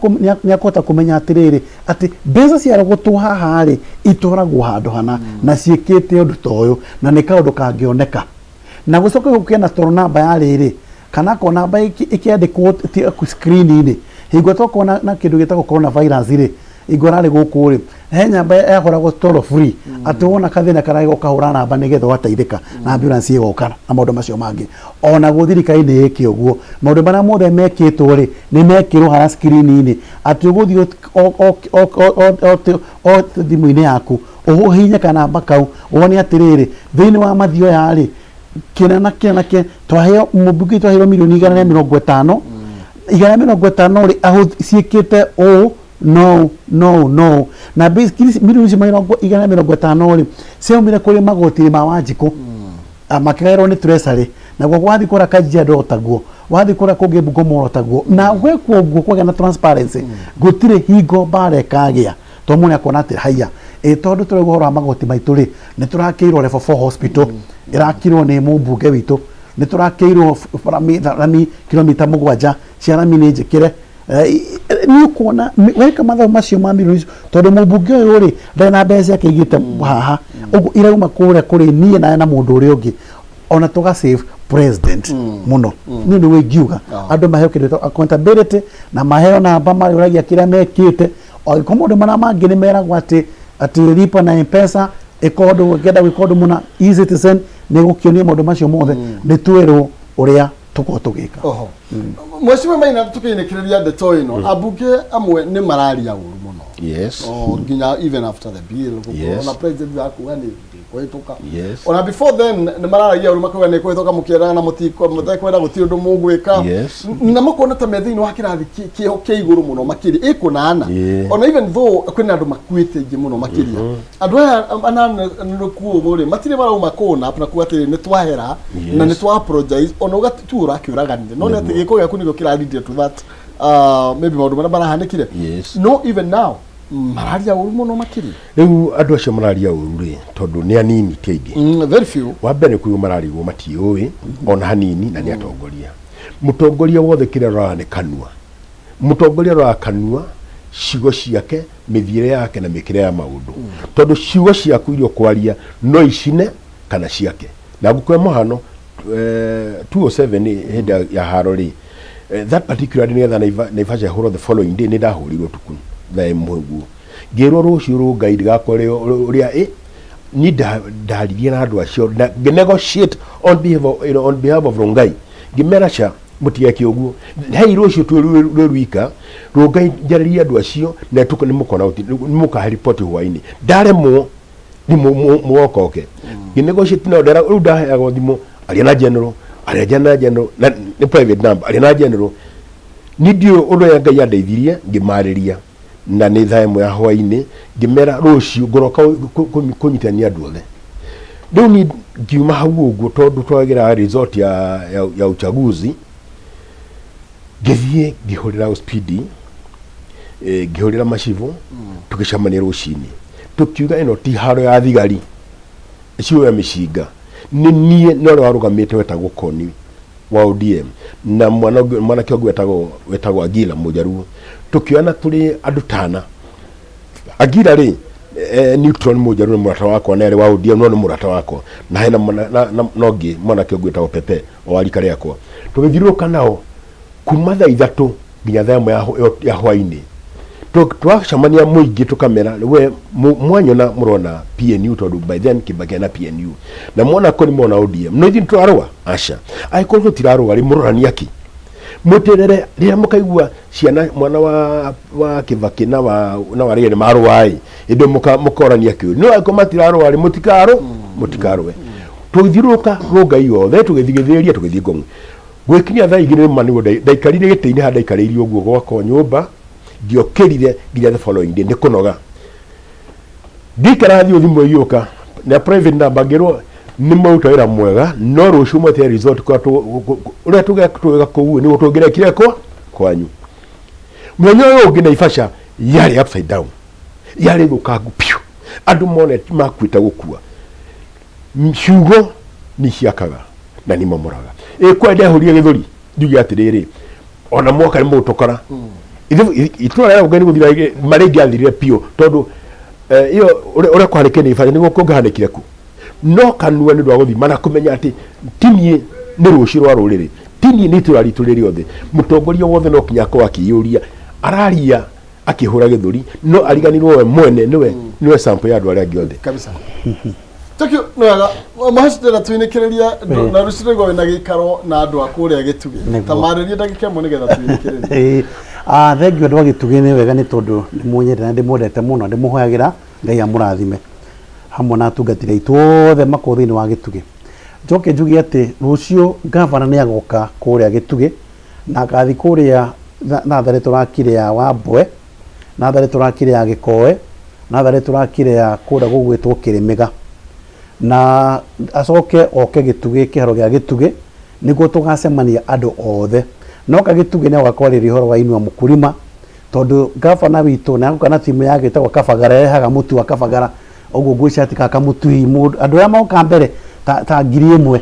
nĩ akũhota kũmenya atĩrĩrĩ, atĩ mbeca ciarogotwo haha rĩ, itwaragwo handũ hana na ciĩkĩte ũndũ ta ũyũ, na nĩ kaũndũ kangĩoneka na gũcoka gũkĩa na toro namba ya rĩrĩ, kana akorwo namba ĩkĩandĩkwo screen-inĩ. Hingo twakorwo na kĩndũ gĩtagwo coronavirus rĩ, hingo ĩrarĩ gũkũ rĩ, he namba yahũragwo toll free, atĩ wona kathĩna karagĩ ũkahũra namba nĩgetha ũgateithĩka na ambulance ĩgoka na maũndũ macio mangĩ. Onaguo thirikari nĩ ĩke ũguo, maũndũ marĩa mothe mekĩtwo rĩ, nĩ mekĩrwo harĩa screen-inĩ, atĩ ũgũthiĩ o thimũ-inĩ yaku, ũhihinye kanamba kau, wone atĩrĩrĩ, thĩinĩ wa mathioya rĩ, kĩna na kĩna na kĩna twaheo mũmbunge, twaheirwo milioni 150, 150 rĩ, ciĩkĩte ũũ no no no na basically milioni icio 150 rĩ, ciaumire kũrĩ magoti ma Wanjikũ, makĩgaĩrwo nĩ treasury. Naguo wathiĩ kũrĩa Kajiado taguo, wathiĩ kũrĩa kũngĩ Bungoma taguo, na gwekwo ũguo kwagĩa na transparency, gũtirĩ hingo mbara ĩkagĩa, tondũ mũndũ nĩakuona atĩ haiya, ĩ tondũ tũraigua ũhoro wa magoti maitũ rĩ, nĩ tũrakĩirwo level 4 hospital, ĩrakirwo nĩ mũmbunge witũ, nĩ tũrakĩirwo rami kilomita 7 cia rami nĩ njĩkĩre. Nĩ ũkuona weka mathabu macio ma milioni icio, tondũ mũmbunge ũyũ rĩ, ndarĩ na mbeca ciake aigĩte haha ũguo, irauma kũrĩa kũrĩ niĩ nawe na mũndũ ũrĩa ũngĩ, ona tũga save president mũno. Niĩ nĩguo ingiuga andũ maheo kĩndũ gĩtagwo accountability na maheo namba marĩũragia kĩrĩa mekĩte. Angĩkorwo maũndũ marĩa mangĩ nĩ meragwo atĩ lipa na M-Pesa, ĩka ũndũ, ũngĩenda gwĩka ũndũ mũna, eCitizen nĩ gũkĩonia maũndũ macio mothe, nĩ twĩrwo ũrĩa tũkorwo tũgĩka. Oho. Mheshimiwa Maina, tukiinĩkĩrĩria ndeto ĩno, ambunge amwe nĩ mararia ũru mũno. O, nginya even after the bill gũkorwo na president akuga nĩ kũhĩtũka. Ona before then nĩ mararagia ũru, makauga nĩ kũhĩtũka, mũkĩendaga na mũtekwenda, gũtirĩ ũndũ mũgwĩka. Na makona ta me thĩinĩ wa kĩrathi kĩa igũrũ mũno makĩria ĩkũnana. Ona even though kwĩna andũ makuĩte aingĩ mũno makĩria, andũ aya anana nĩkuo ũguo rĩ, matirĩ marauma kũna na kuga atĩrĩ, nĩ twahera na nĩ twa apologize, ona uga tu ũrakĩũraganire, no nĩ atĩ gĩko gĩaku nĩkĩo kĩra to that maybe maũndũ marĩa marahanĩkire. No even now mararia ũru mũno makĩria. Rĩu andũ acio mararia ũru rĩ, tondũ nĩ anini, ti aingĩ. Very few. Wa mbere kuo mararigwo matiũĩ ona hanini, na nĩ atongoria. Mũtongoria wothe kĩrĩa aroraga nĩ kanua. Mũtongoria aroraga kanua, ciugo ciake, mĩthiĩre yake na mĩkĩre ya maũndũ, tondũ ciugo ciaku iria ũkwaria no icine kana ciake. Na ngũkũhe mũhano, 207 hĩndĩ ya haro rĩ, that particular day, nĩgetha Naivasha ĩhũrwo the following day, nĩ ndahũrirwo ũtukũ thaa 1 ũguo, ngĩrwo rũciũ rũngai ndigakore ũrĩa ĩ Ni ndaririe na andũ acio na ngĩ negotiate on behalf of, you know, on behalf of Rongai, ngĩmera ca mũtigeke ũguo, hei rũciũ twĩ rwĩ rwika Rongai, njarĩrie andũ acio na nĩ mũkona nĩ mũkahe riboti hwainĩ. Ndaremwo nĩ mũgokoke ngĩ negotiate nao. Ndera rĩu ndaheagwo thimũ, aria na general, aria na general, na nĩ private number, aria na general. Ni ndiũĩ ũndũ ũrĩa Ngai andeithirie, ngĩmarĩria na nĩ thaa 1 ya hwainĩ, ngĩmera rũciũ ngoroka kũnyitania andũ othe. Rĩu ni ngiuma hau ũguo, tondũ twagĩra result ya uchaguzi, ngĩthiĩ ngĩhũrĩra Spidi, ngĩhũrĩra macibũ, tũgĩcemania rũcinĩ, tũkiuga ĩno ti haro ya thigari cioya mĩcinga. Nĩ niĩ na ũrĩa warũgamĩte wetagwo Koni wa ODM na mwana mwanake ũngĩ wetagwo Agila Mũjaruo, tũkĩoyana tũrĩ andũ tana. Agila rĩ, Neutron Mũjaruo nĩ mũrata wakwa na arĩ wa ODM, no nĩ mũrata wakwa na hena na ũngĩ mwanake ũngĩ wetagwo Pepe o wa rika rĩakwa. Tũgĩthiũrũrũka nao kuma thaa 3 nginya thaa 1 ya hwainĩ. Twacemania mũingĩ, tũkamera we mwanyona mũrona PNU, tondũ by then Kibaki na PNU, na mwona koni mona ODM, no ithuĩ tũrarũa aca. Angĩkorwo tũtirarũa rĩ, mũrorania kĩ? Mwĩterere rĩrĩa mũkaigua ciana mwana wa Kibaki na wa Raila nĩ marũa ĩ, hĩndĩ ĩyo mũkorania kĩũria. No angĩkorwo matirarũa rĩ, mũtikarũe. Tũgĩthiũrũrũka Rongai yothe, tũgĩthiĩ gĩthĩria, tũgĩthiĩ Ngong'. Gwĩkinya thaa 2 nĩ ma nĩguo ndaikarire gĩtĩ-inĩ harĩa ndaikarĩire ũguo gwakwa nyũmba, ndiokĩrire nginya the following day nĩ kũnoga. Ngĩikara thiũ, thimũ ĩgĩũka na private number, ngĩrwo nĩ mwaruta wĩra mwega, no rũciũ mwetere result kwa ũrĩa tũgeka kũu nĩguo tũngĩrekire kwa kwanyu. Mũthenya ũyũ ũngĩ Naivasha yarĩ upside down, yarĩ thũkangu piũ, andũ mone makuĩte gũkua. Ciugo nĩ ciakaga na nĩ momoraga. Ĩ kwa ndehũrire gĩthũri njuge atĩrĩrĩ, ona mwaka nĩ mũgũtũkora itũra rĩa Rongai nĩ gũthira marĩa ingĩathirire piũ, tondũ ĩyo ũrĩa kũhanĩkire nĩ ibata nĩguo kũngĩhanĩkire ku. No kanua nĩ ũndũ wa gũthima na kũmenya atĩ ti niĩ nĩ rũciũ rwa rũrĩrĩ, ti niĩ nĩ itũra ritũ rĩ rĩothe. Mũtongoria wothe no kinya akorwo akĩyũria, araria akĩhũra gĩthũri, no ariganirwo we mwene nĩwe sample ya andũ arĩa angĩ othe. Kabisa, thank you. Nĩ wega mũheci, ndĩrenda twinĩkĩrĩria na rũciũ rĩgwo wĩna gĩikaro na andũ a kũrĩa Gĩtugĩ. Ta marĩrie ndagĩka 1 nĩgetha twinĩkĩrĩrie. Ĩĩ. Ah, thengiũ andũ a Gĩtugĩ, nĩ wega nĩ tondũ nĩ mũnyendete na ndĩmwendete mũno, ndĩmũhoyagĩra Ngai amũrathime hamwe na atungatĩri aitũ othe makorwo thĩinĩ wa Gĩtugĩ. Njoke njuge atĩ rũciũ ngavana nĩ agoka kũrĩa Gĩtugĩ na agathiĩ kũrĩa natharĩ tũrakire ya Wambwe, natharĩ tũrakire ya Gĩkoe, natharĩ tũrakire ya kũrĩa gũgwĩtwo Kĩrĩmĩga, na acoke oke Gĩtugĩ, kĩharo gĩa Gĩtugĩ nĩguo tũgacemania andũ othe. Noka Gĩtugĩ nĩ agoka kwarĩrĩria ũhoro wa Inua Mũkurima, tondũ gavana witũ nĩ agoka na timu yake ĩtagwo Kabagara, ĩrehaga mũtu wa Kabagara. Ũguo ngwĩciria atĩ kamũtu hihi mũndũ andũ arĩa moka mbere ta 1000,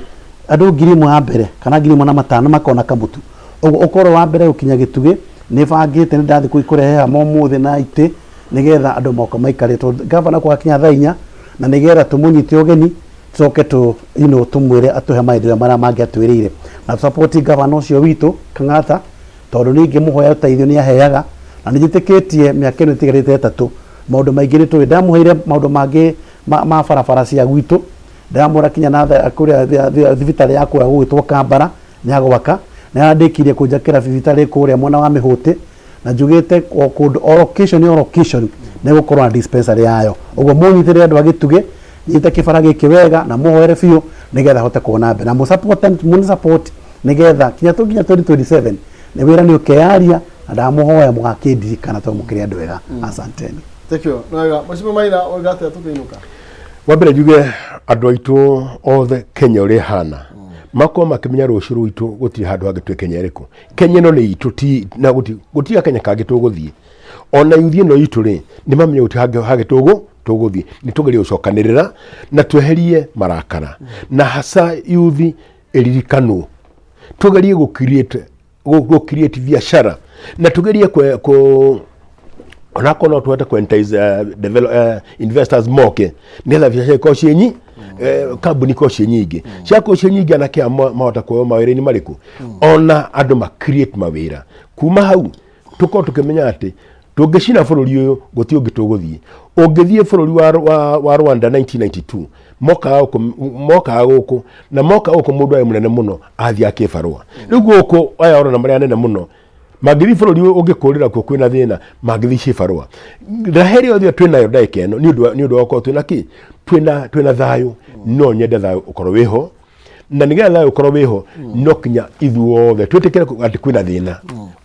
andũ 1000 a mbere kana 1500 makona kamũtu. Ũguo ũkorwo wa mbere gũkinya Gĩtugĩ, nĩ bangĩte, nĩ ndathiĩ kũrehe hama ũmũthĩ na itĩ nĩgetha andũ moka maikare, tondũ gavana gwakinya thaa 4, na nĩgetha tũmũnyite ũgeni, tũcoke tũ you know, tũmwĩre atũhe maendeleo marĩa mangĩ atwĩrĩire, na tũ gavana ũcio witũ Kang'ata, tondũ niĩ ngĩmũhoya ũteithio nĩ aheaga, na nĩ njĩtĩkĩtie mĩaka ĩno ĩtigarĩte 3 maũndũ maingĩ nĩ tũĩ. Ndamũheire maũndũ mangĩ ma barabara cia gwitũ, ndamwĩra kinya na kũrĩa thibitarĩ ya kũrĩa gũgwĩtwo Kambara nĩ agwaka, nĩ arandĩkirie kũnjakĩra thibitarĩ kũrĩa mwena wa Mĩhũtĩ, na njugĩte o kũndũ, o location o location nĩ gũkorwo na dispensary yayo. Ũguo mũnyitĩrĩre andũ a Gĩtugĩ, nyite kĩbara gĩkĩ wega na mũhoere biũ nĩgetha hote kuona mbere, na mũsupport, mũni support nĩgetha kinya tũkinya 2027 nĩ wĩra nĩ ũkeyaria, na ndamũhoya mũgakĩndirikana tondũ mũkĩrĩ andũ ega. Asanteni. Thank you. Nĩ wega, mheshimiwa Maina, oiga atĩa tũkĩinũka? Wa mbere njuge andũ aitũ othe Kenya ũrĩa ĩhana makorwo makĩmenya rũciũ rwitũ gũtirĩ handũ hangĩ twĩ Kenya ĩrĩkũ. Kenya ĩno nĩ itũ, ti na gũtirĩ Kenya kangĩ tũgũthiĩ. Ona yuthi ĩno itũ rĩ, nĩ mamenye gũtirĩ hangĩ tũgũthiĩ. Nĩ tũgerie gũcokanĩrĩra na tweherie marakara, na hasa yuthi ĩririkanwo, tũgerie gũ create biacara na tugerie kwe kũ onakorwo no tũhote kũ entice investors moke nĩgetha biacara ikorwo ciĩ nyi kambuni ikorwo ciĩ nyingĩ, ciakorwo ciĩ nyingĩ, anake aya mahota kuoywo mawĩra-inĩ marĩkũ, ona andũ ma create mawĩra. Kuma hau tũkorwo tũkĩmenya atĩ tũngĩcina bũrũri ũyũ gũtirĩ ũngĩ tũgũthiĩ. Ũngĩthiĩ bũrũri wa, wa, wa Rwanda 1992 mokaga gũkũ mokaga gũkũ na moka gũkũ mũndũ arĩ mũnene mũno athiaga kĩbarũa. Rĩu gũkũ aya ũrona marĩ anene mũno mangĩthiĩ bũrũri ũyũ ũngĩkũrĩra kuo kwĩna thĩna mangĩthiĩ cibarũa. Raha ĩrĩa yothe twĩnayo ndagĩka ĩno nĩ ũndũ wa- nĩ ũndũ wa gũkorwo twĩna kĩ twĩna twĩna thayũ no nyende thayũ ũkorwo wĩho na nĩgetha thayũ ũkorwo wĩho no kinya ithuothe twĩtĩkĩre atĩ kwĩna thĩna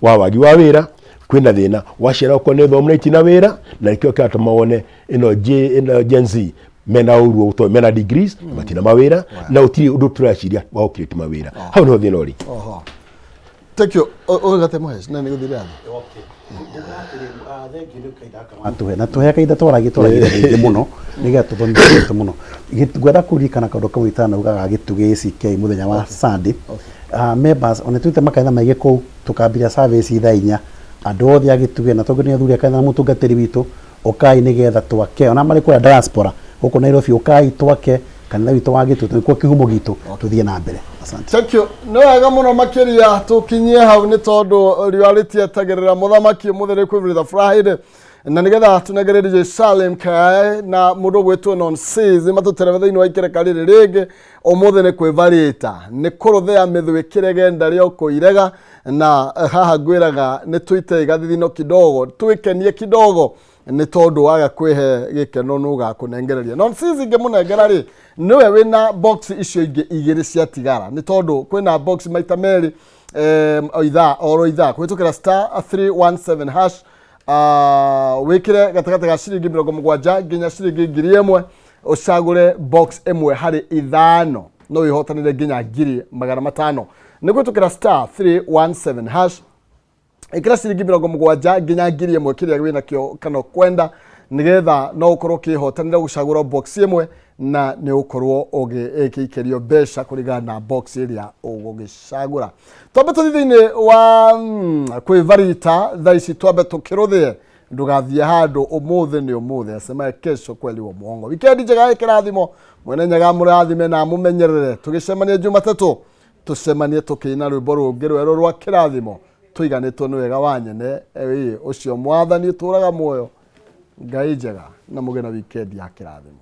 wa wagi wa wĩra kwĩna thĩna wa ciana gũkorwo nĩ thomu na itina wĩra na nĩkĩo kĩratũma wone ĩno J ĩno Gen Z mena ũru tondũ mena degrees na matina mawĩra na gũtirĩ ũndũ tũraciria wa gũcreate mawĩra hau nĩho thĩna ũrĩ. Oho. Thank you. Ũgate mũhesh na nĩ gũthire athi. Atuhe na tuhe kahinda twaragie twaragie rĩngĩ mũno nĩgetha tũthomithie mũno. Ngwenda kũririkana kaũndũ kamwe itanauga ga Gĩtugĩ ACK mũthenya wa Sunday. Members ona tuĩte makanitha maingĩ kũu tũkambiria service thaa inya andũ othe a Gĩtugĩ na tondũ nĩ athuri a kanitha na mũtungatĩri witũ ũkai nĩgetha twake ona marĩ kũrĩa diaspora gũkũ Nairobi ũkai twake kanitha witũ wa Gĩtugĩ tondũ nĩkuo kĩhumo gitũ tũthiĩ na mbere. Asante. Thank you. Nĩ wega mũno makĩria tũkinyie hau nĩ tondũ riũa rĩtietagĩrĩra mũthamaki ũmũthĩ nĩ kwĩbĩrĩra Friday na nĩgetha tũnengererie Salim Kae na mũndũ ũgwĩtwo Nonsis matũterebe thĩinĩ wa ikereka rĩrĩ rĩngĩ ũmũthĩ nĩ kwĩvarĩta nĩ kũrũthĩa mĩthwĩ kĩrege ndarĩ o kũirega na haha ngwĩraga nĩ tũite gathithino kidogo twĩkenie kidogo nĩ tondũ waga kwĩhe gĩkeno nũ ũgakũnengereria Nonsis ingĩmũnengera rĩ nĩwe wĩna box icio ingĩ igĩrĩ ciatigara nĩ tondũ kwĩna box maita merĩ o ithaa oro ithaa kũhĩtũkĩra star 317 hash wĩkĩre gatagatĩ ga ciringi 70 nginya ciringi 1000 ũcagũre box ĩmwe harĩ ithano no wĩhotanĩre nginya 500,000 nĩ kũhĩtũkĩra star 317 hash ĩkĩra ciringi 70 nginya 1000 kĩrĩa wĩnakĩo kana ũkwenda nĩgetha no ũkorwo ũkĩhotanĩra gũcagũra box ĩmwe na nĩ ũkorwo ũgĩikĩrio mbeca kũringana na box ĩrĩa ũgũgĩcagũra. Twambe tũthiĩ thĩinĩ wa kwĩvarita thaa ici twambe tũkĩrũthĩe ndũgathiĩ handũ ũmũthĩ nĩ ũmũthĩ asemaye kesho kweli wa mwongo. Wikendi njega ĩkĩrathimo mwene nyaga mũrathime na mũmenyerere tũgĩcemania Jumatatũ tũcemanie tũkĩina rwĩmbo rũngĩ rwerũ rwa kĩrathimo tũiganĩtwo nĩ wega wa nyene ũcio mwathani ũtũraga muoyo Ngai njega na mũgĩe na wikendi ya kĩrathimo.